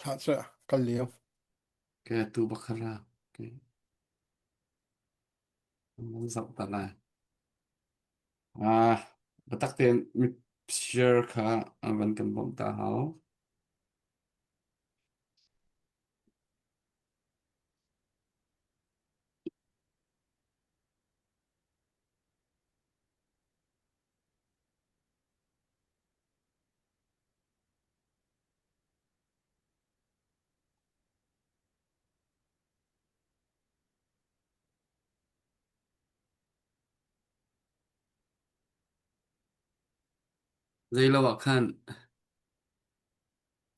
Thlah cu kal lio. Ke tu bakhara. Ke nan zoh ta lai. Ah, biatak tein mi share kha an van kan bawmh ta hau. Zeilo ah khan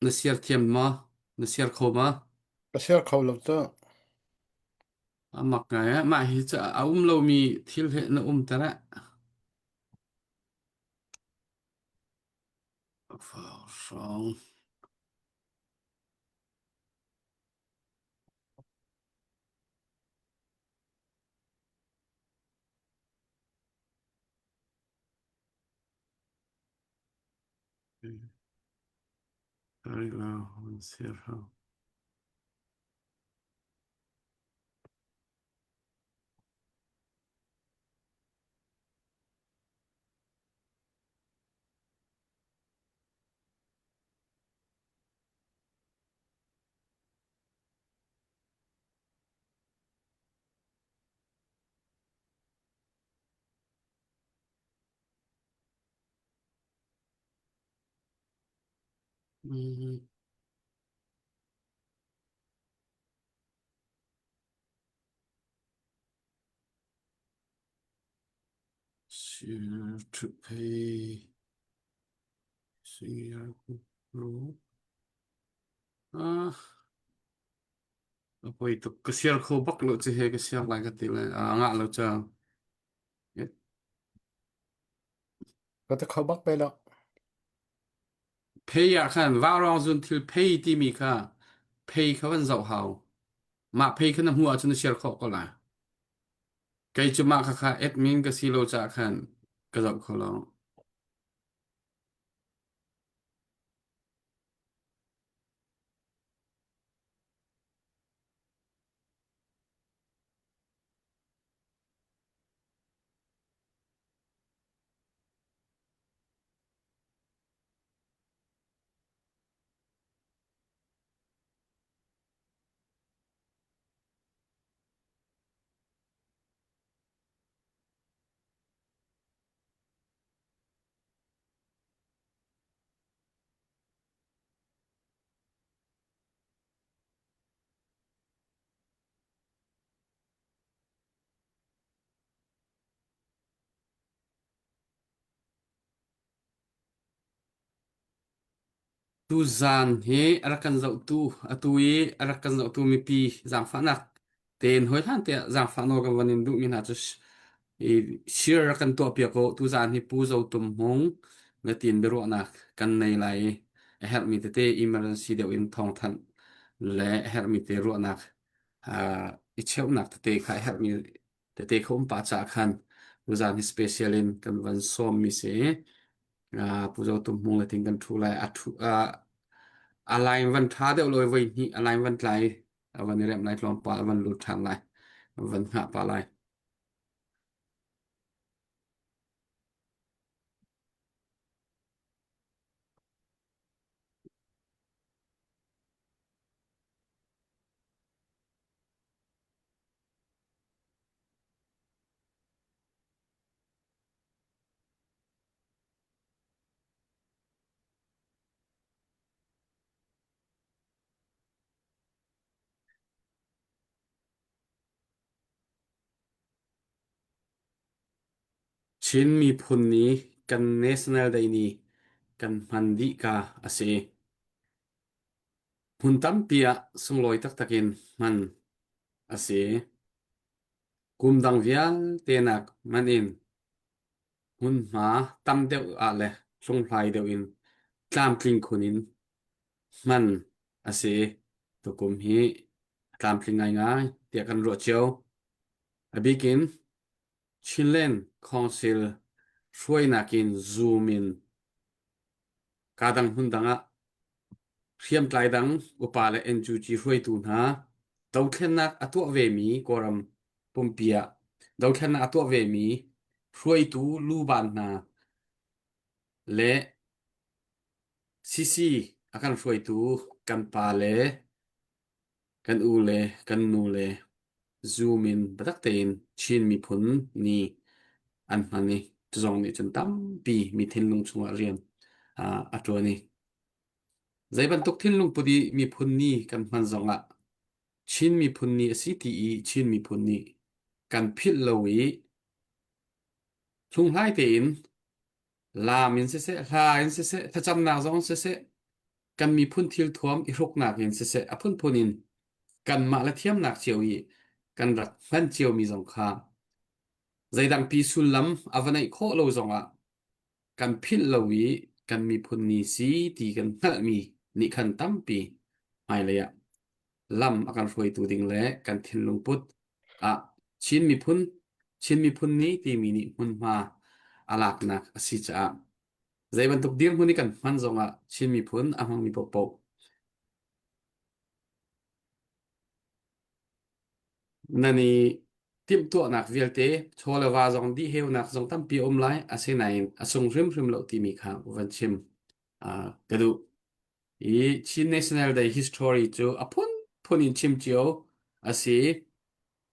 na siar thiam maw? Na siar kho maw? Ka share kho lo cu. A mak ngai eh. Mah hi cu a um lomi thil he na um ter eh. Hrawng. Mm. Share to pay. Ah, a poi tuk. Ka siar kho bak lo ci he ka siar lai ka ti lai. Ah, ngah lo ca. Ka ti kho bak pe lo. Phei ah khan vaurawng zun thil phei timi kha phei kha van zoh hau. Mah phei kha na hmuh ahcun na siar khawh ko lai. Kei cu mah kha kha admin ka si lo caah khan ka zoh kho lo. Tuzaan hi a rak kan zohtu atu i a rak kan zohtu mipi zaangfahnak tein hawihlan tiah zaangfah nawl kan van in duhmi hna cu i share rak kan tuahpiak u. Tuzaan hi Pu Zo Tum Hmung na tiin biaruahnak kan nei lai i a herhmi tete emergency deuh in thawngthanh le a herhmi te ruahnak uh, i cheuhnak tete kha a herhmi tete kha um pah caah khan tuzaan hi special in kan van sawmmi si. Uh, Pu Zo Tum Hmung le ting kan thu lai. A thu, uh, a line van tha deuh loi voi hnih a line van tlai a van i remh lai tlawmpal a van lut ṭhan lai a van hngah pah lai. Chin miphun ni kan National Day ni kan hman dih ka a si. Hmun tampi ah sunglawi taktak in hman a si. Kum dang vialte nak man in hmunhma tam deuh ah le hlunghlai deuh in tlamtling khun in hman a si. Tukum hi a tlamtling ngaingai tiah kan ruah cio. A bik in Chinland Council hruainak in Zoom in kaa dang hmun dang ah Hriamtlai dang upa le NUG hruaitu hna dothlennak a tuah vemi Kawlram pumpi ah dothlennak a tuah vemi hruaitu luban hna le CC a kan hruaitu kan pa le kan u le kan nu le Zoom in biatak tein Chin miphun ni an hman i cu zong nih cun tampi mi thinlung chungah rian a ṭuan i zei bantuk thinlung put i miphun ni kan hman zongah Chin miphun ni a si ti i Chin miphun nih kan philh lo i hlunghlai tein laam in siseh, hla in siseh, thlacamnak zong in siseh, kan miphun thilthuam i hruknak in siseh, a phunphun in kanmah le thiamnak cio i kan rak hman ciomi zong kha zeidangpi sullam a va neih khawh lo zongah kan philh lo i kan miphun ni si ti kan hngalhmi nih khan tampi hmailei ah lam a kan hruaitu ding le kan thinlung put ah Chin miphun Chin miphun ni timi nih hmunhma a laknak a si caah zei bantuk dirhmun i kan hman zongah Chin miphun a hmangmi paohpaoh nan i timhtuahnak vialte chaw le va zong dihheunak zong tampi a um lai asinain a sung hrimhrim lo timi kha van chim uh, ka duh. I Chin National Day history cu a phunphun in chim cio a si.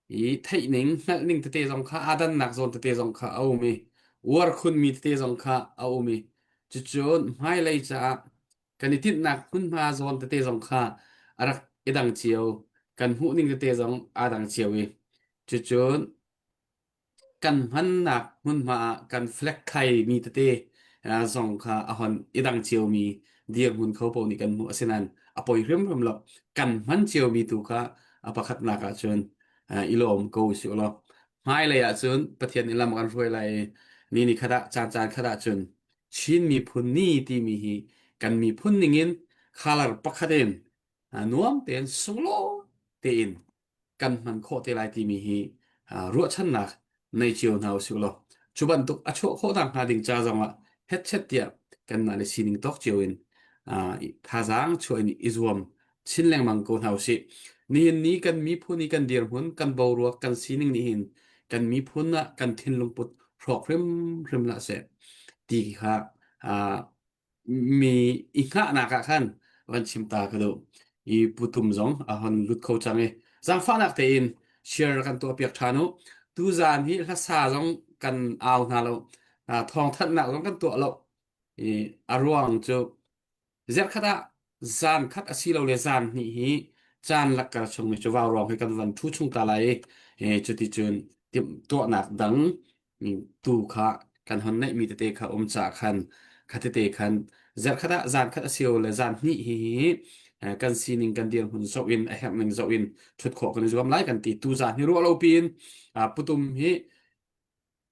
I theihning, hngalhning tete zong kha aa dannak zawn tete zong kha a um i uar khunmi tete zong kha a um i cucun hmailei caah kan i tinhnak hmunhma zawn tete zong kha a rak i dang cio. Kan hmuhning tete zong aa dang cio i cucun Kan hmannak hmunhma ah kan flag khaimi tete zong kha a hon i dang ciomi dirhmun kho paoh nih kan hmuh. Asinain a poi hrimhrim lo. Kan hman ciomi tu kha a pakhatnak ahcun i lawm ko usih law hmailei ahcun Pathian nih lam a kan hruai lai i ni ni khat ah caan caan khat ahcun Chin miphun ni timi hi kan miphun ningin color pakhat in nuam tein sunglawi tein kan hman khawh te lai timi hi ruahchannak nei cio hna usih law cu bantuk a chuah khawh nak hnga ding ca zongah hetchet tiah kanmah le sining tawk cio in thazaang chuah in i zuam chin lengmang ko hna usih. Nihin ni kan miphun i kan dirhmun, kan boruak, kan sining nih hin kan miphun ah kan thinlung put hrawk hrimhrim hlah seh ti kha mi i hngahnak ah khan van chim ta ka duh. I putum zong a hon lut kho cang i zaangfahnak tein share kan tuah piak ṭhan u. Tuzaan hi hlasa zong kan au hna lo. Thawngthanhnak zong kan tuah lo. I a ruang cu Zarhkhat ah zan khat asilole zan hnih hi caan lakkar chung i cu vaurawng hi kan van ṭhu chung ta lai i cuticun timhtuahnak dang tu kha kan hon neihmi tete kha um caah khan kha tete khan zarhkhat ah zan khat asilole zan hnih hi hi kan sining kan dirhmun zoh in a herhning zoh in ṭhut khawh kan i zuam lai kan ti. Tu zan hi ruah lo piin putum hi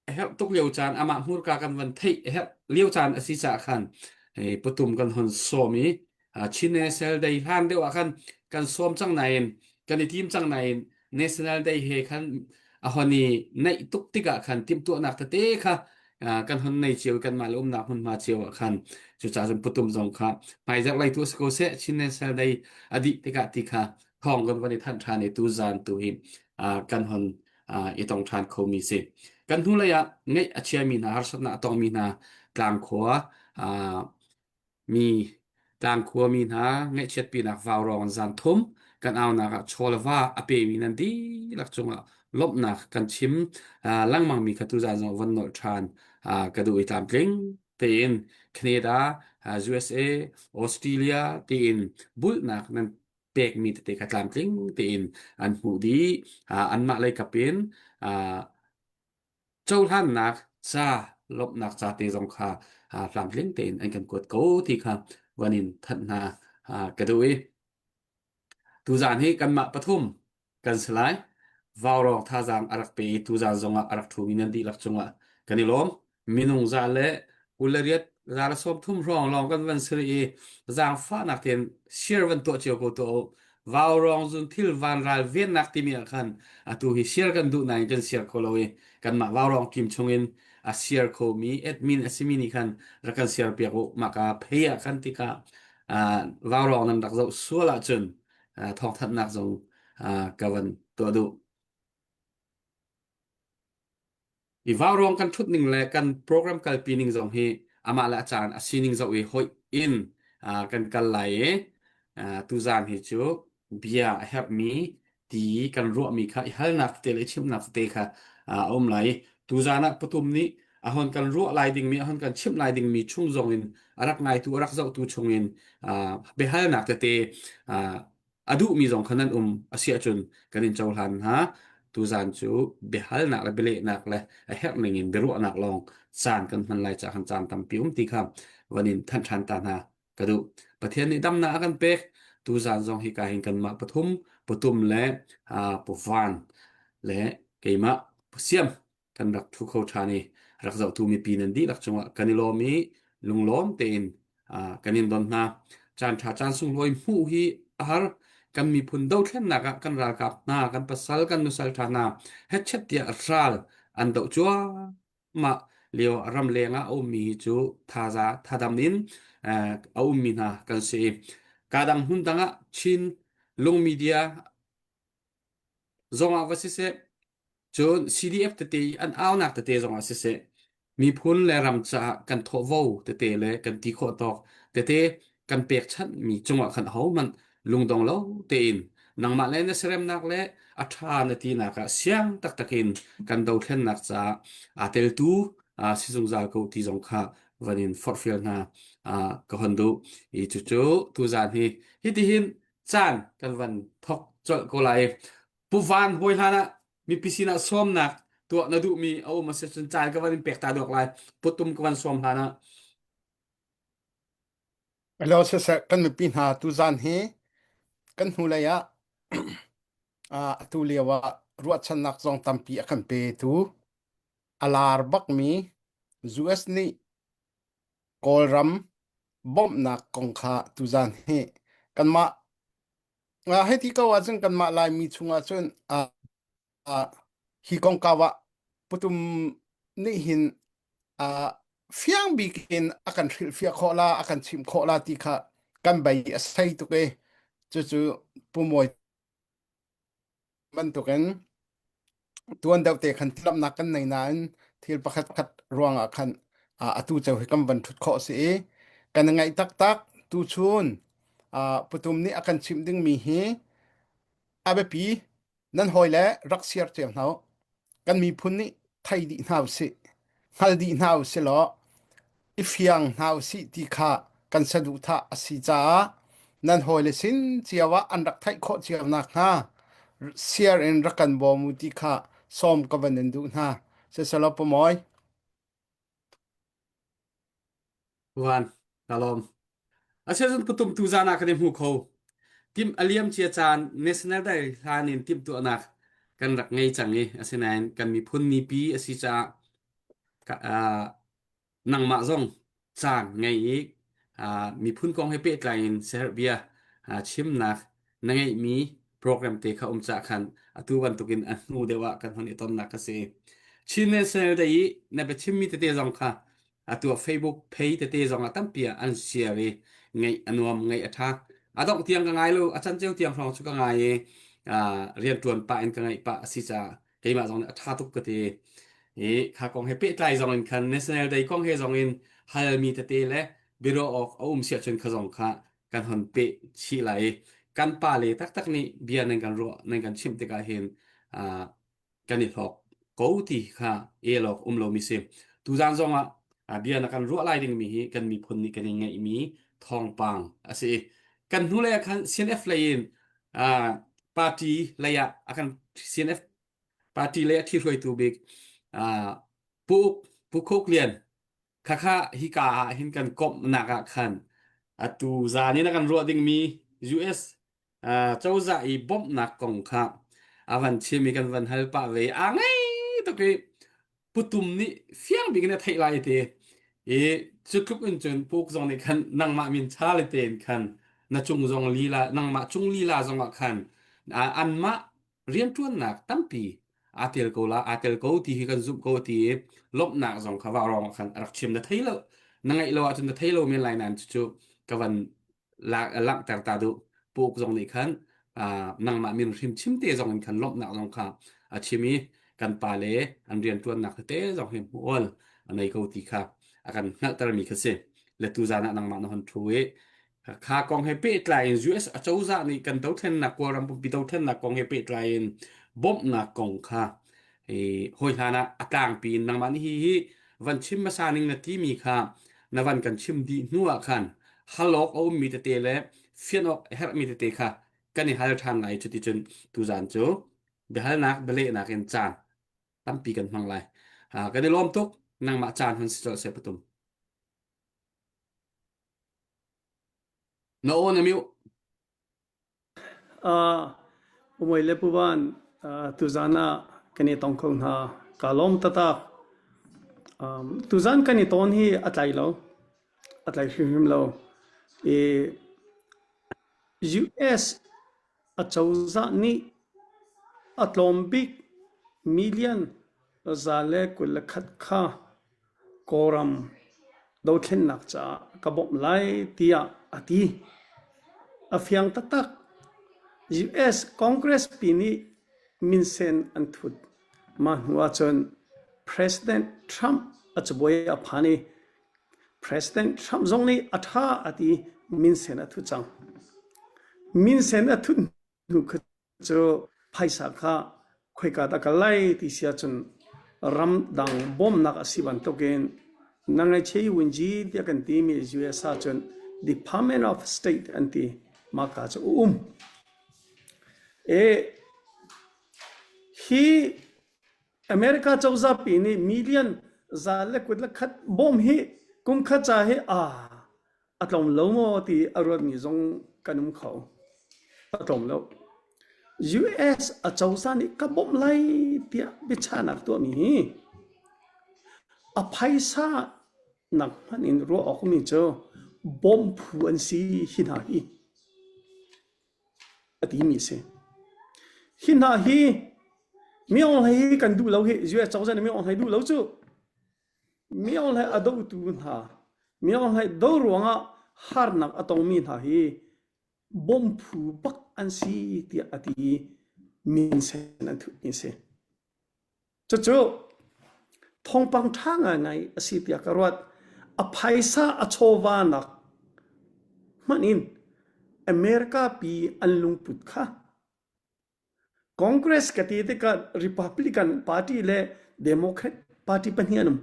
a herh tuk lio caan amah hmurka kan van theih a herh lio caan a si caah khan patum kan hon sawm i Chin National Day hlan deuh ah khan kan sawm cang nain kan i tim cang nain National Day he khan a hon i naih tuk tikah khan timhtuahnak tete kha kan hon nei cio kanmah le umnak hmunhma cio ah khan cucaah cun putum zong kha hmaizarh lei tu a si ko seh Chin National Day a dih tikah ti kha thawng kan van i thanh ṭhan i tu zan tu hi kan hon i tong ṭhan khomi si. Kan hnulei ah ngeih a chiami hna, harsatnak a tongmi hna tlangkhua mi tlangkhua mi hna ngaihchiatpinak vaurawng zan thum kan aunak ah chaw le va a pemi nan dihlak cungah lawmhnak kan chim lengmang mi kha tuzan zong van nolh ṭhan ka duh i tlamtling tein Canada, USA, Australia tiin bulhnak nan pekmi tete kha tlamtling tein an hmuh dih. Anmah lei kap in cohlannak ca lawmhnak ca te zong kha tlamtling tein an kan kuat ko ti kha van in thanh hna ka duh i tuzaan hi kanmah pathum kan si lai. Vaurawng thazaang a rak pe i tuzaan zongah a rak ṭhumi nan dihlak cungah kan i lawm. Minung za le 28 za le 30 hrawng lawng kan van si i zaangfahnak tein share van tuah cio ko tuah u. Vaurawng zun thil vanral vennak timi ah khan atu hi share kan duh nain kan share kho lo i kanmah vaurawng team chungin a share khomi admin a simi nih khan rak kan share piak u. Mah ka phei ah khan tikah. Vaurawng nan rak zoh sual ahcun thawngthanhnak zong ka van tuah duh. I vaurawng kan ṭhut ning le kan program kalpi ning zong hi amah le a caan a sining zoh i hoih in kan kal lai i tuzaan hi cu bia a herhmi ti kan ruahmi kha i halnak te le i chimhnak te kha a um lai i tuzaan ah patum nih a hon kan ruah lai dingmi a hon kan chimh lai dingmi chung zong in a rak ngaitu a rak zohtu chung in biahalnak tete a duhmi zong kha nan um a si ahcun kan in cohlan hna. Tuzaan cu biahalnak le bialehnak le a herh ning in biaruahnak lawng caan kan hman lai caah khan caan tampi um ti kha van in thanh ṭhan ta hna ka duh. Pathian nih damnak a kan pek. Tuzaan zong hika hin kanmah pathum, patum le puvan le keimah siam kan rak thu kho ṭhan i rak zohtu mipi nan dihlak cungah kan i lawm i lunglawm tein kan in don hna. Caan ṭha caan sunglawi hmuh hi a har. Kan miphun dothlennak ah kan ralkap hna, kan pasal, kan nusal ṭha hna hetchet tiah ral an doh cuahmah lio ramleng ah a ummi hi cu thaza thadam in a ummi hna kan si. Kadang hmun dang ah Chin lung media zongah va siseh, cun CDF tete i an aunak tete zongah siseh, miphun le ram caah kan thawhvo tete le kan ti khawh tawk tete kan pekchanhmi cungah khan ahohmanh lungdong lo tein nangmah le na siaremnak le a ṭha na tinak ah siang taktak in kan dothlennak caah aa teltu si zungzal ko ti zong kha van in forhfial hna ka hon duh. I cucu tuzaan hi hitihin caan kan van thok colh ko lai. Pu Van hawi hlan ah mipi sinah sawmnak tuah na duhmi a um a si cun caan ka van in pek ta duak lai. Putum ka van sawm hlan ah. Hello siseh kan mipi hna tuzan hi kan hnulei ah atu lio ah ruahchannak zong tampi a kan petu a lar bakmi US nih Kawlram bawmhnak kong kha tuzan hi kanmah hei ti ko ahcun kanmah Laimi chungah cun hi kongkau ah putum nih hin fiang bik in a kan hrilhfiah khawh la a kan chimh khawh la ti kha kan bei a sei tuk i cucu Pu Mawi bantukin tuan deuh te khan lamnak kan nei nain thil pakhat khat ruangah khan atu ceu hi kan van thut khawh si i kan ngaih taktak tu chun putum nih a kan chimh dingmi hi a biapi nan hawi le rak siar cio hna kan miphun nih thei dih hna usih hngal dih hna usih law i fiang hna usih ti kha kan saduhthah a si caah nan hawile sin cio ah an rak theih khawh cio nakhnga share in rak kan bawm u ti kha sawm ka van in duh hna. Siselaw Pamawi. Van, ka lawm. Asiacun patum tu zan ah kan i hmu kho. Tim a liam cia caan National Day hlan in timhtuahnak kan rak ngei cang i asinain kan miphun nipi a si caah nangmah zong caan ngei i miphun kong he pehtlai in siaherh chimnak na ngeihmi program te kha um cah khan atu bantukin a hnu deuh ah kan hon i tonnak a si. Chin National Day i na biachimmi tete zong kha atu ah Facebook page tete zong ah tampi ah an share i ngaih a nuam ngaih a ṭha. A dongh tiang ka ngai lo, a canceo tiang hrawng cu ka ngai i rianṭuan pah in ka ngaih pah a si caah keimah zong nih a ṭha tuk ka ti. I kha kong he pehtlai zong in khan National Day kong he zong in halmi tete le biaruah awk a um siah cun kha zong kha kan hon peh chih lai i kan pale taktak nih bia nan kan ruah nan kan chimh tikah hin kan i hlawk ko ti kha el awk um lomi si. Tuzaan zong ah bia na kan ruah lai dingmi hi kan miphun nih kan i ngeihmi thawngpang a si. Kan hnulei ah khan CNF lei in party lei ah a kan CNF party lei a ṭhihruaitu bik Pu Pu Khuk Lian khakha hika ah hin kan komhnak ah khan atu zan in a kan ruah dingmi US cozah i bawmhnak kong kha a van chim i kan van hal pah ve a ngei tuk i putum nih fiang bik in a theih lai ti i cu tluk in cun puk zong nih khan nangmah min cha le tein khan na cung zong lila nangmah cung lila zong ah khan anmah rianṭuannak tampi aa tel ko la aa tel ko ti hi kan zumh ko ti i lawmhnak zong kha vaurawng ah khan a rak chim na thei lo na ngaih lo ahcun na thei lo men lai nain cucu ka van. langhter ta duh. Puk zong nih khan nangmah min hrim chim te zong in khan lawmhnak zong kha a chim i kan pa le an rianṭuannak tete zong hi hmual a nei ko ti kha a kan hngalhtermi kha si. Le tu zan ah nangmah na hon ṭhu i kha kong he pehtlai in US acozah nih kan dothlennak Kawlram pumpi dothlennak kong he pehtlai in bawmhnak kong kha i hawi hlan ah a tlangpi in nangmah nih hi hi van chim hmasa ning na timi kha na van kan chim dih hnu ah khan hal awk a ummi tete le fian awk a herhmi tete kha kan i hal ṭhan lai cuticun tuzan cu biahalnak bialehnak in caan tampi kan hmang lai. Kan i lawm tuk nangmah caan hun si colh seh patum. Na aw na mute. Umoi le Puvan, tuzan ah kan i tong kho hna. Kaa lawm taktak. Tuzan kan i tawn hi a tlai lo. A tlai hrimhrim lo. I US acozah nih a tlawm bik million 121 kha Kawlram dothlennak caah ka bawmh lai tiah a ti. A fiang taktak. US Congress pi nih minsen an thut. Mah hnu ahcun President Trump a cabuai a phan i President Trump zong nih a ṭha a ti minsen a thut cang. Minsen a thut hnu kha cu phaisa kha khoika dah kal lai ti si ahcun ramdang bawmhnak a si bantukin na ngaihchia i wunji tiah kan timi US ahcun Department of State an ti mahka cu a um. E, hi America cozah pi nih million 121 bawm hi kum khat ca hi a a tlawm lo maw ti a ruatmi zong kan um kho. A tlawm lo. US acozah nih ka bawmh lai tiah biachahnak tuahmi hi a phaisa nak hmanh in ruah awk mi cu bawmh phu an si hi hna hi a timi a si. Hi hna hi mi Aung Hlaing hi kan duh lo hi US cozah nih mi Aung Hlaing duh lo cu Mi Aung Hlaing a dohtu hna, Mi Aung Hlaing do ruangah harnak a tongmi hna hi bawmphu bak an si tiah a ti i minsen an thutmi a si. Cucu thawngpang ṭha ngaingai a si tiah ka ruat. A phaisa a chawva nak hmanh in America pi an lungput kha Congress ka ti tikah Republican Party le Democrat Party pahnih an um.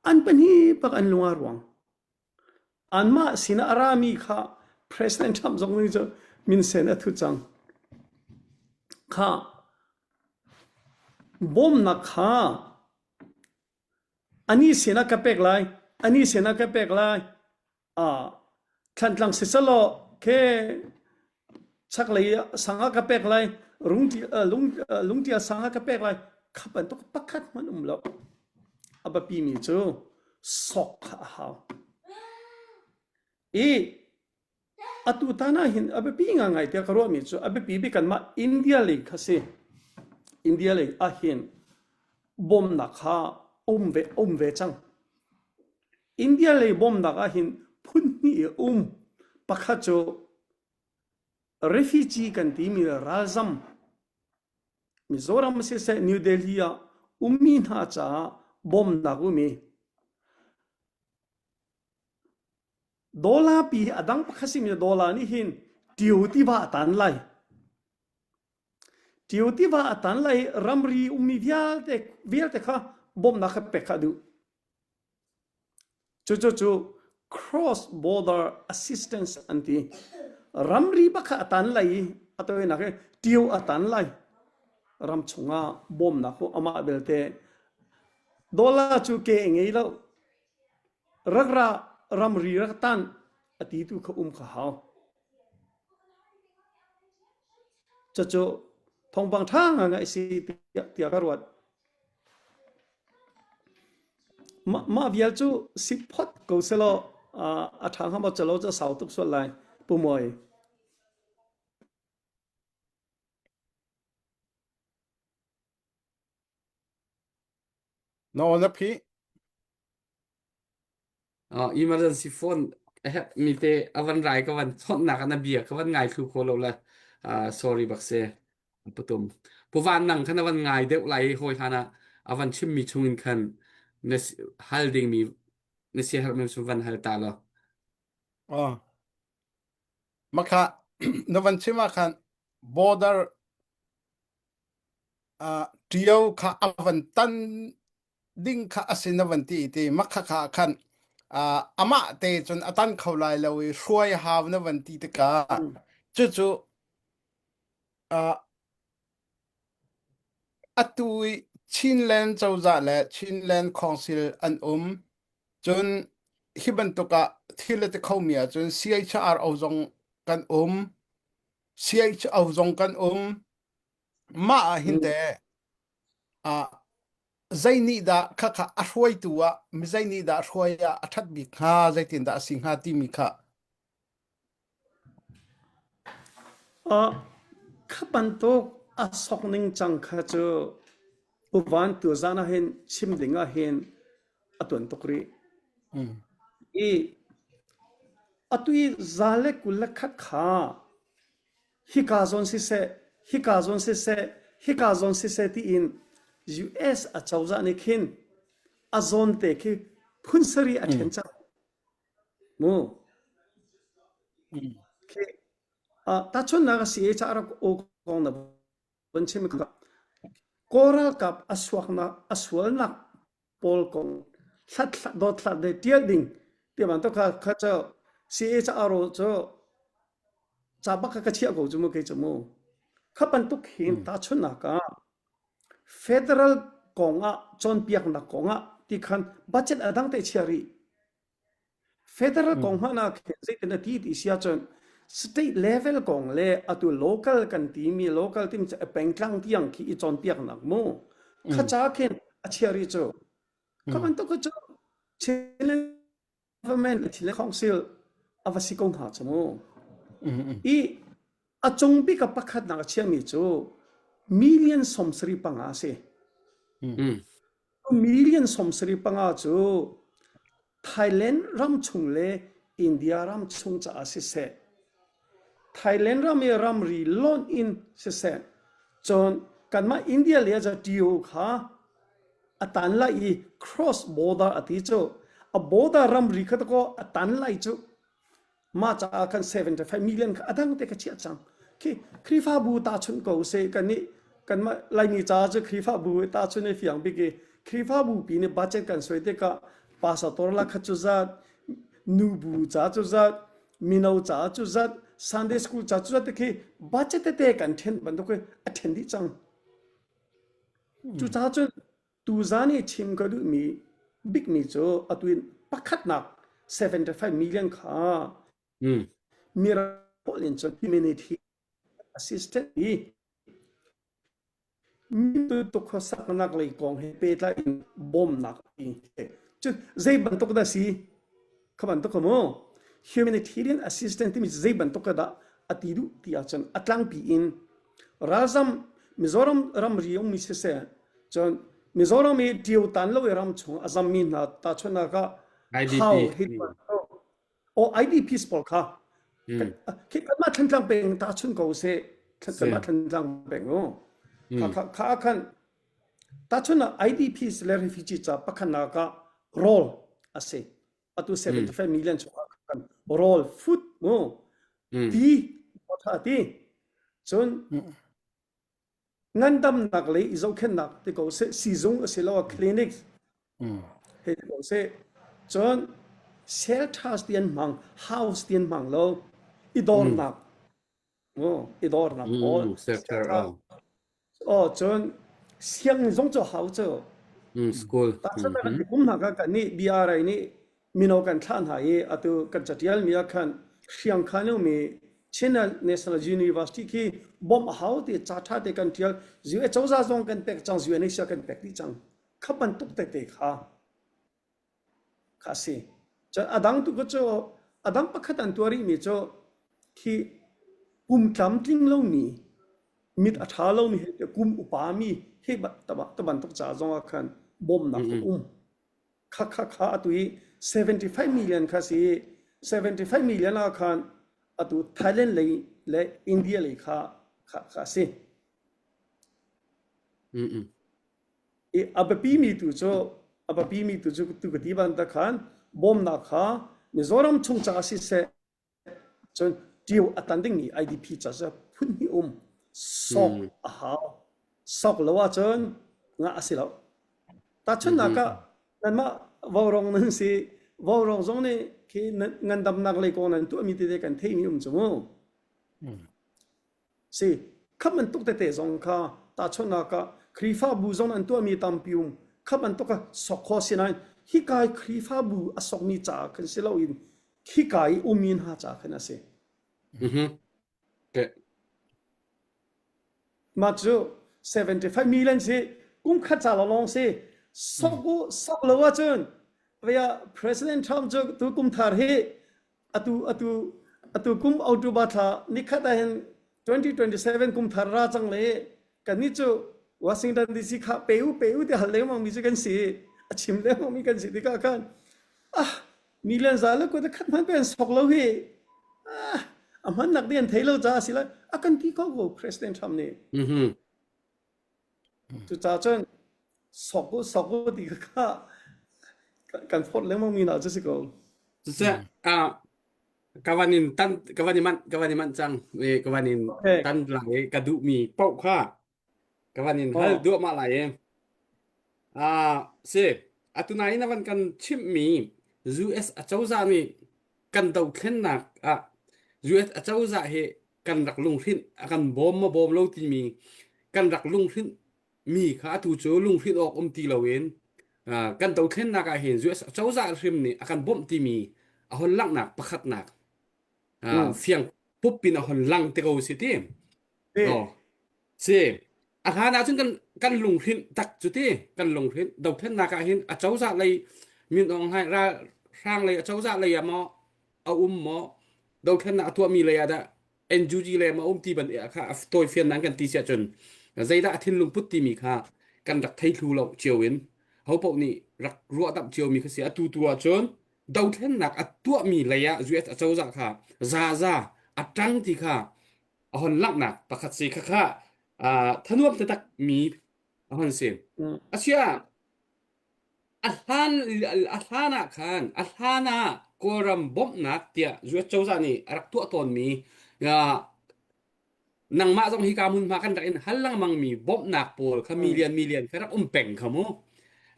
An pahnih bak an lung aa ruang. Anmah sinah a rami kha President Trump zong nih cu minsen a thu cang. Kha bawmnak kha ani sinah ka pek lai, ani sinah ka pek lai. Thlantlang siselaw khe chaklei sang ah ka pek lai, lungṭial sang ah ka pek lai, kha bantuk pakhat hmanh um lo. A biapimi cu sawk kha a hau. I atu tan ah hin a biapi ngaingai tiah ka ruahmi cu a biapi bik kanmah India lei kha si. India lei ah hin bawmnak kha um ve um ve cang. India lei bawmnak ahhin phun hnih a um. Pakhat cu refugee kan timi ralzam Mizoram siseh New Delhi ah ummi hna caah bawmnak um i dollar pi a dang pakhat simi dollar nih hin Tio tiva a tan lai. Tio tiva a tan lai ramri ummi vialte vialte kha bawmnak kha pek kha a duh. Cucu cross border assistance an ti. Ramri bak kha a tan lai i a tawinak hi ṭio a tan lai. Ram chungah bawmnak cu amah belte dollar cu ke a ngei lo. Rak ra ramri rak tan a ti tu kha um kha hau. Cucu thawngpang ṭha ngaingai a si tiah ka ruat. Mah vial cu si phot ko selaw a ṭha hnga maw calo cu a sau tuk sual lai Pu Mawi. Na aw na phih. Emergency phone. A herh mi te a van rai ka van chawnhnak ah na bia ka van ngai thlu kho lo le sorry bak si. Patum. Puvan nang khan a van ngai deuh lai i hawi hlan ah a van chimmi chungin khan na hal dingmi na siaherhmi cu van hal ta law. Oh. Makha na van chim ah khan border uh, tio kha a van tan ding kha a si na van ti ti makha kha khan uh, amah te cun a tan kho lai lo i hruai hau na van ti tikah cucu uh, atu i Chinland cozah le Chinland Council an um cun hi bantuk ah thil a ti khomi ahcun CHRO zong kan um CHO zong kan um mah ah hin teh ah zei nih dah khakha a hruaitu ah mi zei nih dah hruai ah a ṭhat bik hnga zeitin dah a si hnga timi kha Kha bantuk a sok ning cang kha cu uvan tuzan ah hin chim ding ah hin a tuan tuk rih. I atu i za le 21 kha hika zawn siseh, hika zawn siseh, hika zawn siseh tiin US acozah nih khin a zawn te khi phun sarih a ṭhen cang. Mu. Khi tahchunhnak a si i ca rak aw kong na vun chim kha Kawl ralkap a suaknak a sualnak pawl kong hlat dothlat le ṭial ding ti bantuk kha kha cu CHRO cu ca bak kha ka chiah ko cu mu kei cu mu. Kha bantuk hin tahchunhnak ah federal kong ah cawnpiaknak kong ah ti khan budget a dang te chia rih. Federal kong hmanh ah khin zeitin a ti ti si ahcun state level kong le atu local kan timi local timi cu pengtlang tiang khi i cawnpiaknak mu kha ca khin a chia rih cu. Kha bantuk cu Chinland government le Chinland council a va si ko hnga cu mu. I a cung bik a pakhatnak a chiami cu million 75 a si. Million 75 cu Thailand ram chung le India ram chung caah siseh, Thailand ram i ramri lonh in siseh, cun kanmah India le TO kha a tan lai i cross border a ti cu a border ramri kha kaw a tan lai cu Mah caah khan 75 million kha a dang te ka chiah cang. Khi Khrihfabu tahchunh ko seh kan nih kanmah Laimi caah cu Khrihfabu tahchunh i fiang bik i Khrihfabu pi nih budget kan suai tikah pastor la kha cu zat, nubu ca cu zat, mino ca cu zat, Sunday school ca cu zat te khi budget tete kan ṭhen bantuk i a ṭhen dih cang. Cucaah cun Tuzan i chim ka duhmi bikmi cu atu in pakhatnak 75 million kha mirang holh in cun humanity assistant i mi tuk khuasaknak lei kong he pehtlai in bawmnak ti cu zei bantuk dah si kha bantuk kha mu humanitarian assistance timi zei bantuk dah a ti duh ti ahcun a tlangpi in ralzam Mizoram ramri ummi siseh cun Mizoram i ṭio tan lo i ram chung a zammi hna tahchunhnak ah IDP hau hi o IDPs pawl kha khi kanmah Thantlang peng tahchun ko seh kanmah Thantlang peng u kha kha kha khan tahchun ah IDPs le refugee ca pakhatnak ah rawl a si atu 75 million chung ah khan rawl food mu ti tha ti cun ngandamnak lei i zohkhenhnak ti ko seh siizung asiloah clinic hei ti ko seh cun shelters ti an hmang house ti an hmang lo i dornak i dornak pawl shelter Aw cun sianginn zong cu hau cu. School. Tahchunhnak kan kum hna kha kan nih BRI nih mino kan thlah hna i atu kan catial mi ah khan Hriangkhan ummi Chin National University khi bawmh a hau ti ca ṭha te kan ṭial. US cozah zong kan pek cang, UNHCR kan pek dih cang. Kha bantuk tete kha kha a si. Cun a dang tu cu a dang pakhat an tuah rihmi cu khi kum tlamtling lomi mit a ṭha lomi he kum upa mi he ta bantuk ca zong ah khan bawmnak a um. Kha kha kha atu i 75 million kha si. 75 million ah khan atu Thailand lei le India lei kha kha kha a si. Mm. I a biapi mi tu cu a biapi mi tu cu tu ka ti bantuk khan bawmnak kha Mizoram chung caah siseh Cun ṭio a tan dingmi IDP ca cu phunhnih um sawk Mm. a hau. Sawk lo ahcun ngah a si lo. Tahchunhnak Mhm. ah nanmah vaurawng nan si. Vaurawng zong nih khi nan ngandamnak lei kong nan tuahmi tete kan theihmi um cu mu. Mm. Si, kha bantuk tete zong kha tahchunhnak ah Khrihfabu zong an tuahmi tampi um. Kha bantuk ah sok khawh si nain hika i Khrihfabu a sokmi caah khan si loin khika i ummi hna caah khan a si. Mhm. Okay. Mah cu 75 million si kum khat ca lawng si sok u sok lo ahcun vaya President Trump cu tu kum thar hi atu atu atu kum October thla nikhat ah hin 2027 kum thar ra cang le kannih cu Washington DC kha pe u pe u ti hal lengmang mi cu kan si a chim lengmang mi kan si tikah khan ah million za le kut khat hman pe an sok lo hi ah a hman nak ding an thei lo ca si lai a kan ti ko ko President Trump nih Mhm. Cucaah cun sok u sok u ti kha kan phawt lengmang mi hna cu si ko. Cucu ah ka van in tan ka van i manh ka van i manh cang i ka van in Okay. tan lai i ka duhmi paoh kha ka van in hal Oh. duahmah lai i ah si atu nain a van kan chimhmi US acozah nih kan dothlennak ah US acozah hi kan rak lunghrinh a kan bawm maw bawm lo timi kan rak lunghrinh mi kha atu cu lunghrinh awk um ti loin uh, kan dothlennak ah hin US cozah hrim nih a kan bawmh timi a hon langhnak pakhatnak uh, Mm. fiang pup in a hon lang te ko si ti Si. oh si a hlan ahcun kan kan lunghrinh tak cu ti kan lunghrinh dothlennak ah hin a cozah lei min ong hai ra hrang lei a cozah lei ah maw a um maw dothlennak a tuahmi lei ah dah NUG lei ma um ti ban kha a tawifian nan kan ti siah cun zeidah a thinlung put timi kha kan rak thei thlu lo cio in ho paoh nih rak ruahdamh ciomi kha si atu tu ahcun dothlennak a tuahmi lei ah US acozah kha zaza a ṭang ti kha a hon langhnak pakhat si kha kha thanuam taktak mi a hon si Mm. asia A hlan a hlan ah khan a hlan ah Kawlram bawmhnak tiah US cozah nih a rak tuah tawnmi uh, nangmah zong hika hmunhma kan rak in hal lengmangmi bawmhnak pawl kha Mm. million million kha rak um peng kha mu.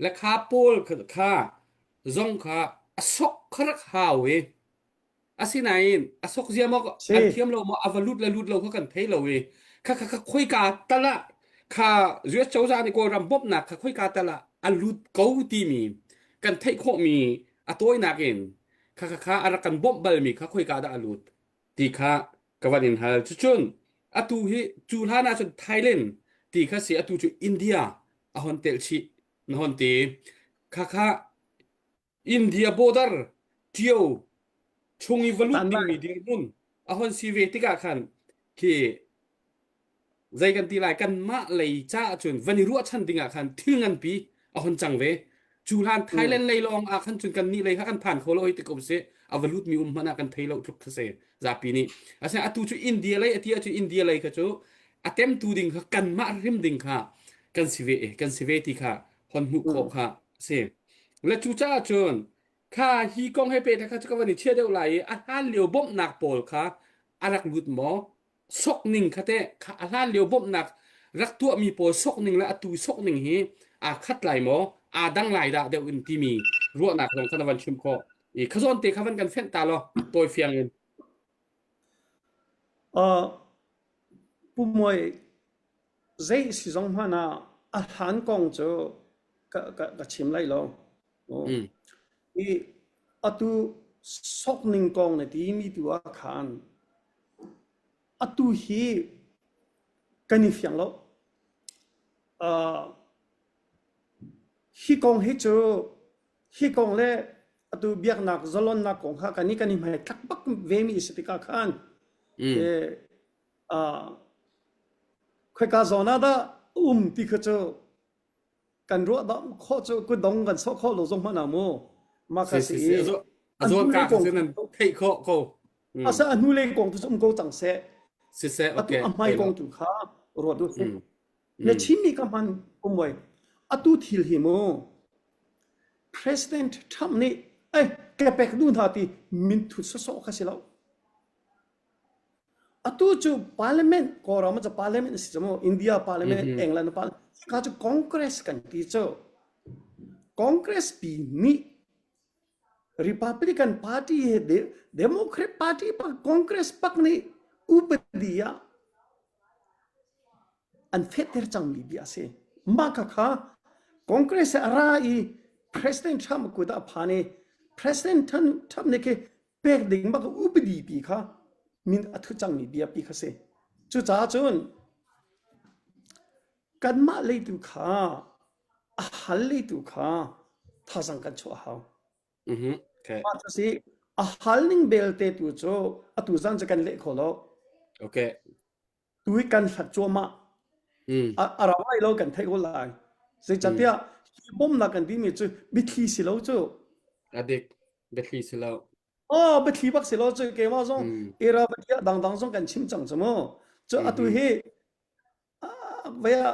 Le kha pawl kha, kha zong kha a sok kha rak hau i Asinain a sok zia maw Si. an thiam lo maw a va lut le lut lo kha kan thei lo i kha kha kha khoika tal ah kha US cozah nih Kawlram bawmhnak kha khoika tal ah a lut ko timi kan theih khawhmi a tawinak in kha kha kha a rak kan bawmh balmi kha khoika dah a lut ti kha ka van in hal. Cucun atu hi cu hlan ahcun Thailand ti kha si atu cu India a hon telh chih na hon ti kha kha India border ṭio chung i va lut Tan lai. dingmi dirhmun a hon si ve tikah khan khi zei kan ti lai kanmah lei caah cun van i ruahchan dingah khan thil nganpi a hon cang ve cu hlan Mm. Thailand lei lawng ah khan cun kannih lei kha kan phan kho lo hei ti ko sih a va lutmi um hmanh ah kan thei lo tluk kha si zapi nih asinain atu cu India lei ati ahcun India lei kha cu a temtu ding kha kanmah hrim ding kha kan si ve kan si ve ti kha hon hmuh khawh Mm. kha a si Le cucaah cun kha hi kong he pehtlai kha cu ka van i chia deuh lai i a hlan lio bawmhnak pawl kha a rak lut maw? Sok ning kha teh kha a hlan lio bawmhnak rak tuahmi pawl sok ning le atu sok ning hi aa khat lai maw? Aa dang lai dah deuh in timi ruahnak zong kha na van chim khawh. I kha zawn te kha van kan fenh ta law tawi fiang in. Uh, Pu Muai, zei si zong hmanh ah a hlan kong cu ka, ka, ka chim lai lo. Oh. Mm. I atu sokning kong na ti mi tu ah khan atu hi kan i fiang lo. Uh, hi kong hi cu hi kong le atu biaknak zalonnak kong kha kan i kan i hmai tlak bak ve mi si tikah khan Mm. eh, uh, khoika zawn ah dah um ti kha cu kan ruah dam khawh cu kutdong kan sawh khawh lo zong hmanh ah mu mah kha Si si si si. i A zo. A A zawn hnulei ka kha kong cu nan theih khawh ko. Mm. asa a hnulei kong tu cu um ko cang seh. Siseh, Atu okay. a hmai Poi lo. kong tu kha ruat u sih. Mm. Na Mm. chimmi ka hman umoi. Atu thil hi mu President Trump nih eh ka pek du hna ti min thut sawsawh kha si lo. Atu cu parliament Kawlram cu parliament a si cu mu India parliament Mhm. England parliament ka cu Congress kan ti cu Congress pi nih Republican Party he Democrat Party pak Congress pak nih upadi ah an fehter cangmi bia a si. Mah khakha Congress a ra i President Trump kut ah a phan i President Trump nih khi pek ding bak upadi pi kha min a thu cangmi bia pi kha si. Cucaah cun kanmah leitu kha a hal leitu kha thazang kan chuah hau. Mhm. Okay. Mah cu si a hal ning belte tu cu atu zan cu kan leh kho lo. Okay. Tu hi kan hlat cuahmah. Mm. A, a rau lai lo kan theih ko lai. Zeicahtiah hi bawmnak kan timi cu biathli si lo cu. A dik. Biathli si lo. Oh, biathli bak si lo cu keimah zong Mm. era biathli dangdang zong kan chim cang cu mu. Cu atu Mhm. hi vaya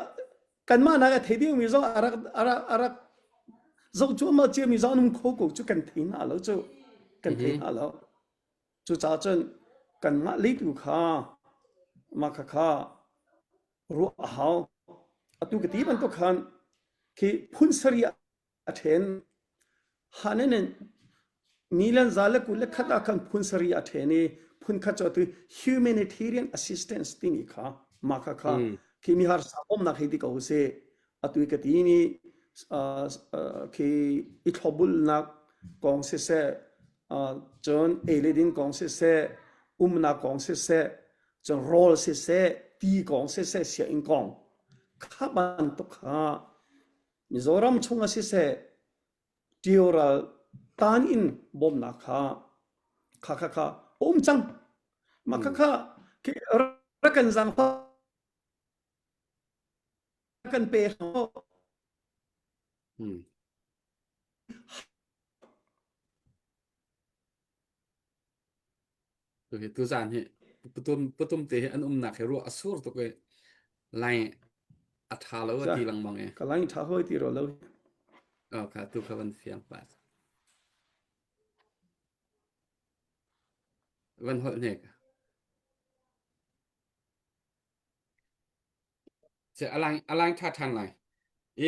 kanmah nak a thei dingmi zong a rak a rak a rak zoh cuahmah ciami zong an um kho ko cu kan thei hna lo cu kan thei Mhm. hna lo. Cucaah cun kanmah leitu kha mah khakha ruah a hau. Atu ka ti bantuk khan khi phun sarih ah a ṭhen. Hanen in million za le 21 ah khan phun sarih a ṭhen i phun khat cu atu humanitarian assistance timi kha mah kha kha Mm. khi mi harsa bawmhnak hei ti ko usih. Atu i ka ti mi khi i thlopbulnak kong siseh, cun ei le din kong siseh, umnak kong siseh, cun rawl siseh, ti kong siseh, sianginn kong kha bantuk kha Mizoram chung ah siseh, Ṭio ral tan in bawmhnak kha kha kha kha a um cang. Mah kha kha rak kan zaangfah kan pe Hmm. Tu tuzaan hi patum patum te hi an umnak hi ruah a sur tuk i lai a ṭha lo a ti lengmang i. Ka lai ṭha hoi ti ro lo. Oh, kha tu kha van fiang pa. Van holh hnek. Se alang alang ṭha ṭhan lai.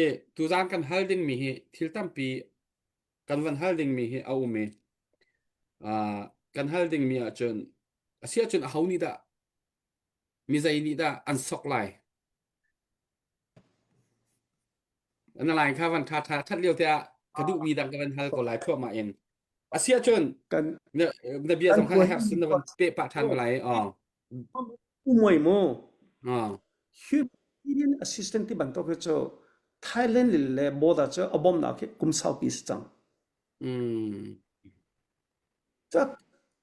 I tuzaan kan hal dingmi hi thil tampi kan van hal dingmi hi a um i uh, kan hal dingmi ahcun a si ahcun aho nih dah mi zei nih dah an sok lai na lai kha van tha tha that lio te ah ka duh mi dang ka van hal ko lai thluahmah in a si ahcun kan na na bia zong kha herh sun na van pe pah than ko lai oh umoi mu oh humanitarian assistant ti bantuk hi cu Thailand le border cu a bawmnak hi kum saupi si cang. Mm.